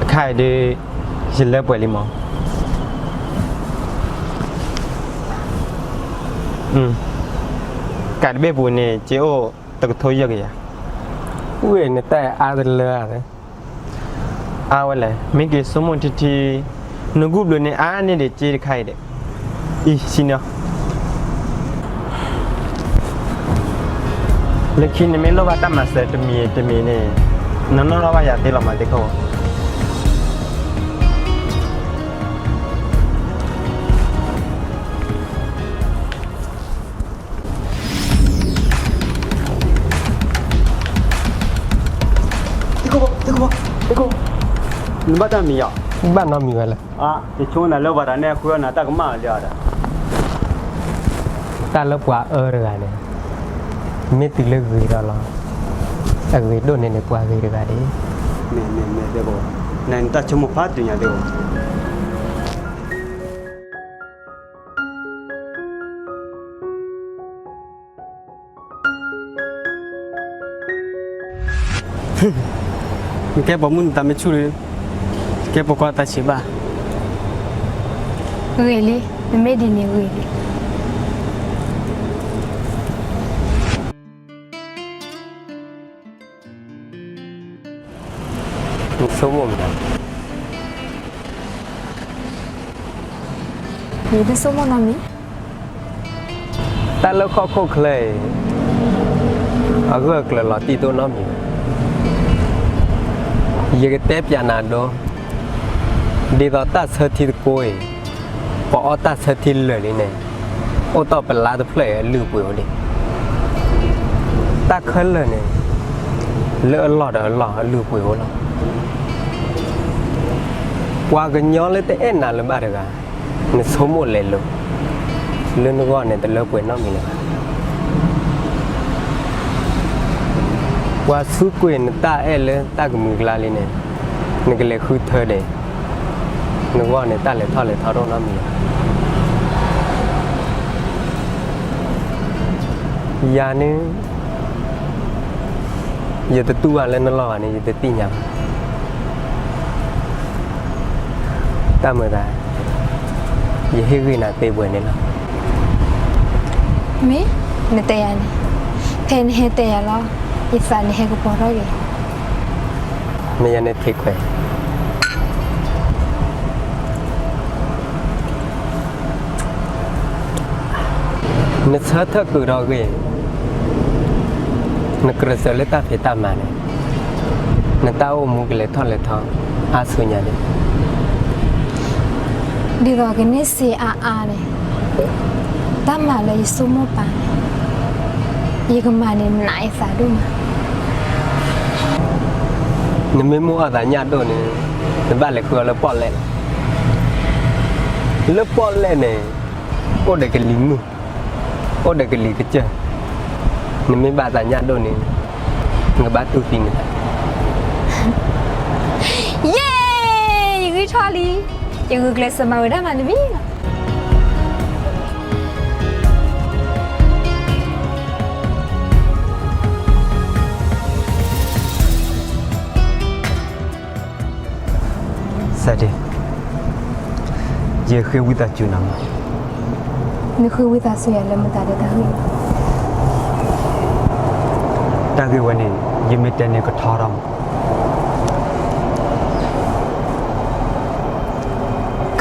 အခါအံၤဒီး ယလၢပှဲၤလံမး. ကးတဘ့ၣ်ပူၤန့ၣ် စ့အိၣ်တကထိယဲၢ်ကယၤ. ဝဲနတၢ်အါတလၢဧါ. အါဝဲလဲၣ်, မ့ၢ်က့ၤဆိကမိၣ်ထံထံ, နဂုၢ်ဘျုးန့ၣ်အါန့ၢ်ဒံးစ့တခါအံၤဒံး. အံၤ ဆံနီၤ. လၢခံနမ့ၢ်လိၣ်ဘၣ်တၢ်မၤစၢၤတမံၤတမံၤန့ၣ်, နနီၣ်ထီၣ်ဘၣ်ယၤသ့လီၤမးသ့ၣ်ခိၣ်. သ့ၣ်ခိၣ်, သ့ၣ်ခိၣ်, သ့ၣ်ခိၣ်, နဘၣ်တၢ်မံၤယီၤ. ဘၣ်နီတမံၤဝဲလဲၣ်. ယဆိကမိၣ်နၤလၢပှၤတဂၤန့ၣ် အဃုအီၣ်နၤတၢ်ကမၣ်လီၤဒီး, တၢ်လၢပှၤအၢတဂၤန့ၣ်, မ့ၢ်တုၤလၢဂ့ၤဒီးလီၤ. အဂ့ၤဒိၣ်န့ၢ်န့ၣ် ပှၤဂ့ၤတဂၤဒံး. မ့ၢ်, မ့ၢ်, မ့ၢ်သ့ၣ်ခိၣ်, နတၢ်ဆိကမိၣ်ဖးဒိၣ်ညါသ့ၣ်ခိၣ်. နကဲပိာ်မုၣ်နသးမ့ၢ်ဆူၣ်လံ, ကဲပိာ်ခွါသးဆံးဘၣ်. ဂ့ၤလံ, နမ့ၢ်ဒ်န့ၣ်ဂ့ၤလံ. နဆိကမိၣ်မနုၤလဲၣ်. ယတဆိကမိၣ်နီတမံၤ. တၢ်လၢဟီၣ်ခိၣ်ချၢအံၤ အဂၢၢ်အကျၢၤလီၤတံၢ်တအိၣ်နီတမံၤဘၣ်. ယကတဲပျးနၤဒိ, ဒ်သိးတၢ်ဆၢထံတကိးအံၤ, ပှၤအီၣ်တၢ်ဆၢထံလၢာ်လံန့ၣ်, အိၣ်တီၢ်ပလါတဖျၢၣ်အံၤအလုၢ်အပှ့ၤအိၣ်ဒံး. တၢ်ခဲလၢာ်န့ၣ် လၢအလီၢ်ဒီးအလီၢ်အလုၢ်အပှ့ၤအိၣ်လီၤ. ပှၤကညီလၢတအဲၣ်နၤလၢၤဘၣ်တဂၤ, နဆိကမိၣ်လဲၤလိၤ, လၢနဂီၢ်န့ၣ်တလၢပှဲၤနီတမံၤလၢၤဘၣ်. ပှၤဆူးကွံာ်နတၢ်အဲၣ်လၢတၢ်ကမုာ်ကျါလံန့ၣ်, နကလဲၤဃုထၢဒီး, နဂီၢ်န့ၣ်တၢ်လဲၤထီၣ်လဲၤထီတအိၣ်နီတမံၤလၢၤဘၣ်. ယၤန့ၣ် ယတတူၢ်ဘၣ်လၢနလီၢ်ဘၣ်န့ၣ် ယတသ့ၣ်ညါဘၣ်. တၢ်မုာ်သး, ယဟ့ၣ်ဂံၢ်နၤသ့ပှဲၤန့ၣ်လီၤ. မ့ၢ်, နတဲယၤန့ၣ်, ဖဲနဟဲတဲယၤလီၤ, ယသးန့ၣ်ဟဲကပီၤထီၣ်က့ၤ. မ့ၢ်ယၤန့ၣ်ထံခွဲး, နဆၢထၢၣ်ကုာ်ထီၣ်ဂ့ၢ်, နကြၢးစၢၤလၢတၢ်ဖံးတၢ်မၤန့ၣ်, နတၢ်အိၣ်မူကလဲၤထီၣ်လဲၤထီ အါဆူညါန့ၣ်, ဒ်သိးကန့ၢ်စ့အါအါန့ၣ်, တၢ်မၤလၢယဆိကမိၣ်ပာ်န့ၣ်, ယကမၤန့ၣ် မနးယသးဒိၣ်မး. နမ့ၢ်မိၣ်အီၣ်သးညၣ်ဒိၣ်န့ၣ်, နဘၣ်လဲၤဃုအီၤလၢပီၣ်လဲၣ်လီၤ. လၢပီၣ်လဲၣ်န့ၣ်, အိၣ်ဒီးကလံၤမုၢ်, အိၣ်ဒီးကလံၤကစၢၢ်, နမ့ၢ်ဘၣ်သးညၣ်ဒိၣ်န့ၣ်, နကဘၣ်တူၢ်သံနသး. ယဲ, ယဂံၢ်ထီၣ်လံ, ယဂုာ်ကျဲးစၢးမၤဝဲဒၣ်မးတမံၤလီၤ. စးဒ့, ယဃ့ဝံသးစူၤနၤမး. နဃ့ဝံသးစူၤယၤလၢမတၤဒဲးတၢ်ဂ့ၢ်လီၤ. တၢ်ဂ့ၢ်ဝဲန့ၣ် ယမ့ၢ်တဲန့ၣ်ကထီထီၣ်မး.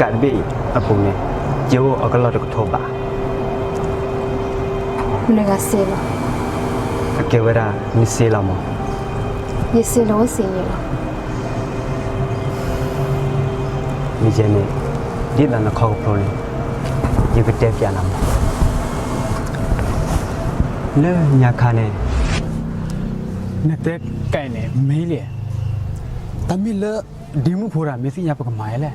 ကးတဘ့ၣ်အံၤအပူၤန့ၣ်, ယအိၣ်အကလီၢ်တကထိဘး. မနုၤဂၤစ့လီၤ. အကဲဝဲဒၣ်နစ့လီၤမး. ယစ့လီၤအိၣ်စ့ယဲလီၤ. မ့ၢ်ယဲန့ၣ်, ဒ်သိးနခီကဖျိန့ၣ်, ယကတဲပျးနၤမး. လၢညါခါန့ၣ်, နတဲကဲန့ၣ်မ့ၢ်လံ. တၢ်မ့ၢ်လၢ ဒ့မုၣ်ဖိတဂၤ မ့ၢ်သ့ၣ်ညါပကမၤယဲလဲၣ်.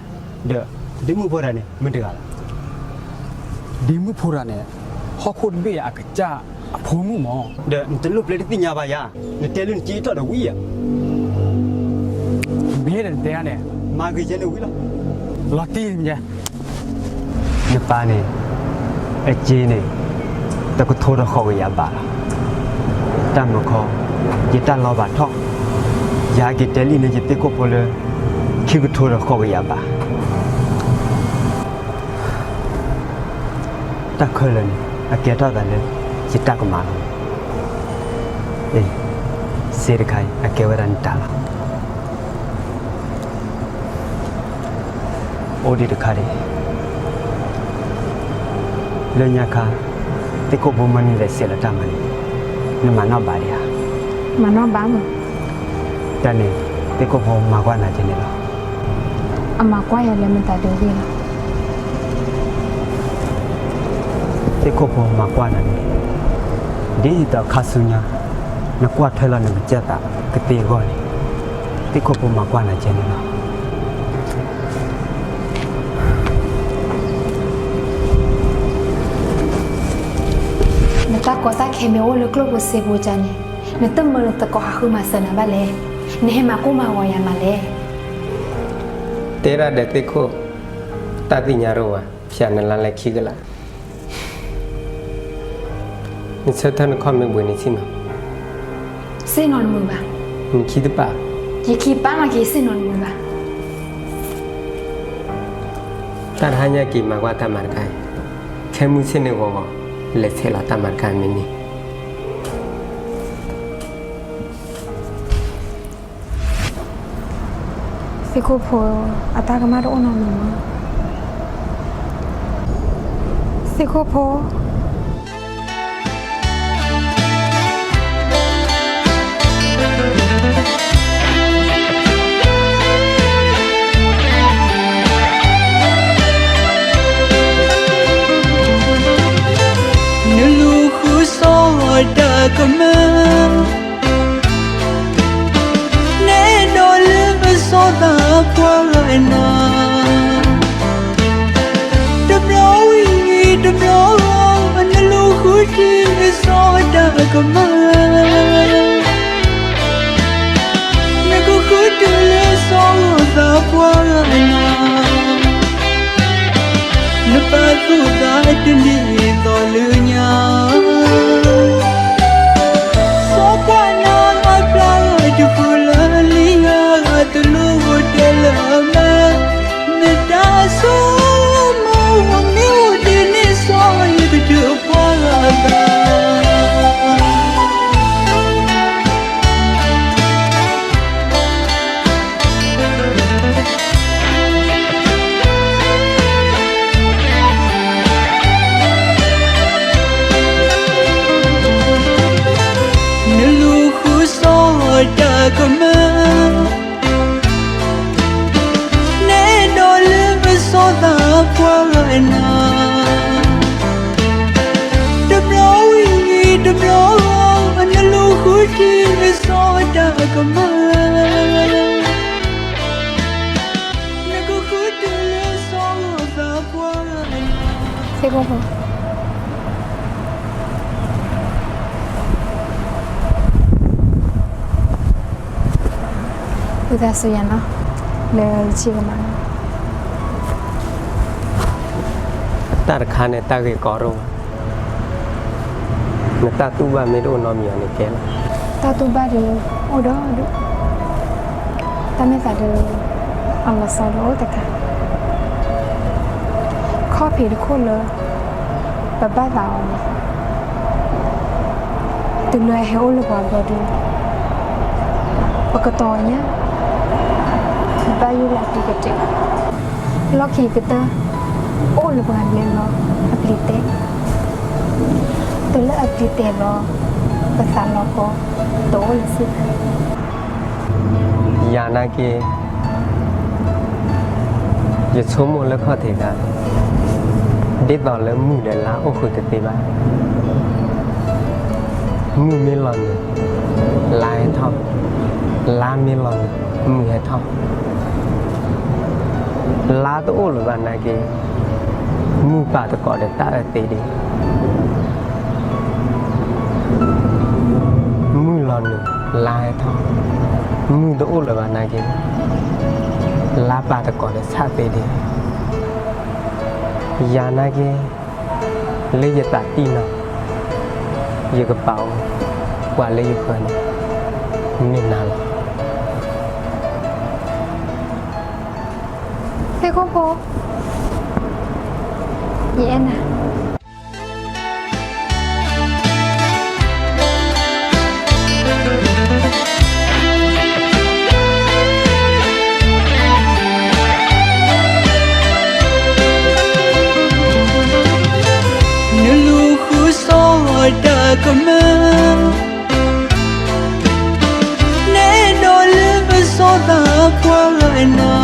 ဒီးဒ့မုၣ်ဖိတဂၤန့ၣ် မ့ၢ်တဂၤလဲၣ်. ဒ့မုၣ်ဖိတဂၤန့ၣ်, ဟီၣ်ခိၣ်တဘ့ၣ်အကစၢ်အဖိမုၣ်မး. ဒီးနတလိၣ်ပျဲတသ့ၣ်ညါဘၣ်ယၤ, နတဲလၢနစ့ထီၣ်ဒီးဝံၤဧါ. မ့ၢ်ဒီးနတဲဧါန့ၣ်, မၤဂ့ၤယဲန့ၣ်ဝံၤလီၤ. လီၤတံၢ်ယဲ. နပၢ်န့ၣ်, အစ့န့ၣ်, တကထိဒီးဃိးကယၤဘးလီၤ. တၢ်မုာ်ခီ, ယတၢ်လီၤဘၣ်ထီၣ်, ယဟဲက့ၤတဲလံန့ၣ်ယသ့ၣ်ခိၣ်ဖိလၢ ခံကထိဒီးဃိးကယၤဘး. တၢ်ခဲလၢာ်န့ၣ် အကဲထီၣ်သးလၢ ယတၢ်ကမၣ်လီၤ. အ့, စ့တခါအံၤ အကဲဝဲဒၣ်နတၢ်လီၤ. အိၣ်ဒံးတခါဒံး, လၢညါခါ, သ့ၣ်ခိၣ်ဖိမၢနုၤလဲၤစဲးလီၤတၢ်မၤန့ၣ်, နမၤနီၣ်ဘၣ်ဒံးဧါ. မၤနီၣ်ဘၣ်မး. တၢ်န့ၣ်, သ့ၣ်ခိၣ်ဖိမၤကွၢ်နၤကဲန့ၣ်လီၤ. အမၤကွၢ်ယၤလၢမတၤဒဲးဂ့ၢ်လီၤ. သ့ၣ်ခိၣ်ဖိမၤကွၢ်နၤန့ၣ်, ဒ်သိးခါဆူညါ, နကွၢ်ထွဲလီၤနကစၢ်သးကသ့အဂီၢ်န့ၣ်, သ့ၣ်ခိၣ်ဖိမၤကွၢ်နၤကဲန့ၣ်လီၤ. နတၢ်ကီတၢ်ခဲမ့ၢ်အိၣ်လၢကျိၣ်ဖိစ့ဖိကန့ၣ်, နတမၢနသကိးဟးဃုမၤစၢၤနၤဘၣ်လဲၣ်. နဟဲမၤကိၢ်မၤဂီၤယၤမးလဲၣ်. တဲဒၣ်ဒီးသ့ၣ်ခိၣ်, တၢ်သ့ၣ်ညါတအိၣ်ဘၣ်, ဖၠးနလါလဲခံကလး. နဆၢထၢၣ်နခီၣ်မ့ၢ်ဘှံးနဆ့ၣ်နီၤ, ဆ့ၣ်နီၤနမုာ်ဘၣ်. နခံတပာ်, ယခံပာ်မးက့ၤဆ့ၣ်နီၤနမုာ်ဘၣ်. တၢ်တဟါညါက့ၤမၤကွၢ်တၢ်မၤတခါအံၤ, ခဲမုၢ်ဆ့ၣ်န့ၣ်ဂီၤဂီၤ, လဲၤဆဲးလီၤတၢ်မၤတခါမ့ၢ်န့ၣ်. သ့ၣ်ခိၣ်ဖိ, အတၢ်ကမၣ်တအိၣ်နီတမံၤမး. သ့ၣ်ခိၣ်ဖိ. နလူၤဃုစီၤတၢ်ကမၣ် နဲဒိးလၢအစီၤသးပှၢ်ဂၤနၤ, တဘျီဝံၤတဘျီဂီၤ နလူၤဃုထံၣ်အစီၤတၢ်ကမၣ်, နကဃုတုၤလၢစီၤသးပှၢ်ဂၤနၤ, နပာ်သူၣ်သးတန့ၢ်သီလၢညါ, စီၤပှၢ်နၤအပျၢ်တဖုလၢလံၤဧါ, တလိၣ်အိၣ်တဲလၢၤဘၣ်. ကမၢ်, နအဲၣ်ဒိးလၢပစီသးပှၤဂၤနၤ, တဘျီဝံၤတဘျီဂီၤ နလူၤဃုထံၣ်ကစီၣ်တၢ်ကမၢ်, နကဃုတုၤလၢစီဂီၤသးပှၤဂၤနၤ, သ့ၣ်ကိၣ်ဖိ ဝံသးစူၤယၤနီၤ, လၢယဆံးကမၣ်န့ၣ်, တၢ်တခါန့ၣ် တၢ်ဂ့ၢ်ကီတအိၣ်ဘၣ်, နတၢ်တူၢ်ဘၣ်မ့ၢ်တအိၣ်နီတမံၤအီၤန့ၣ်ကဲလီၤ. တၢ်တူၢ်ဘၣ်ဒုး အိၣ်ဒီးဒုး, တၢ်မ့ၢ်သးဒုး အလီၤဆီဒုးအိၣ်တခါ, ခီၣ်ဖံးတခိၣ်လၢ ပဘၣ်သးအီၤန့ၣ် တုၤလၢအဟဲအိၣ်လၢပှၤဘျီဒုး ပကတီၤညါ ဘၣ်ယိၣ်လၢအတံၤကတ့ၢ်, လီၢ်ခံကတၢၢ် အိၣ်လၢပှၤလဲၤလီၤအပျံၤတဲာ်, တုၤလၢအပျံၤတဲာ်လီၤ ပသးလီၤကီ တအိၣ်လၢၤစ့ၢ်ကီး. ယၤနာ်က့ ယဆိကမိၣ်လၢခီၣ်ထံးခါ, ဒ်သိးလၢမုၢ်ဒီးလါအိၣ်ဃုာ်တသ့ဘၣ်. မုၢ်မ့ၢ်လီၤနုာ်, လါဟဲထီၣ်, လါမ့ၢ်လီၤနုာ်, မုၢ်ဟဲထီၣ်, လါတအိၣ်လၢၤဘၣ်နာ်က့ မုၢ်ပာ်သကိးဒီးတၢ်အၢသ့ဒံး. မုၢ်လီၤနုာ်, လါဟဲထီၣ်, မုၢ်တအိၣ်လၢၤဘၣ်နာ်က့ လါပာ်သကိးဒီးဆၣ်သ့ဒံး. ယၤနာ်က့ လၢယသးတံၢ်နီၤ, ယကပာ်အီၤ ပှၤလၢယဃၢၤန့ၣ် မ့ၢ်နၤလီၤ. သ့ၣ်ခိၣ်ဖိ, ယအဲၣ်နၤ. နလူၤဃုစီၤတၢ်ကမၢ်, နအဲၣ်ဒိးလၢပစီသးပှၤဂၤနၤ,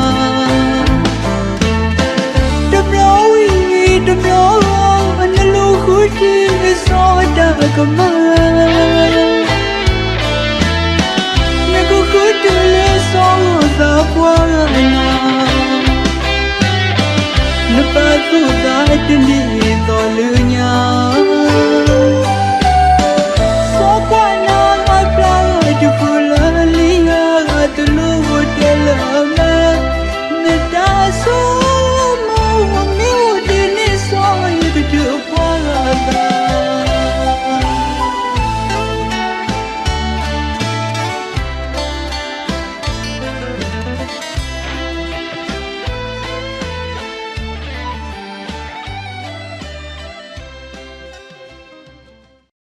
တဘျီဝံၤတဘျီဂီၤ နလူၤဃုထံၣ်ကစီၣ်တၢ်ကမၢ်, နကဃုတုၤလၢစီဂီၤသးပှၤဂၤနၤ, နပာ်သူၣ်သးတန့ၢ်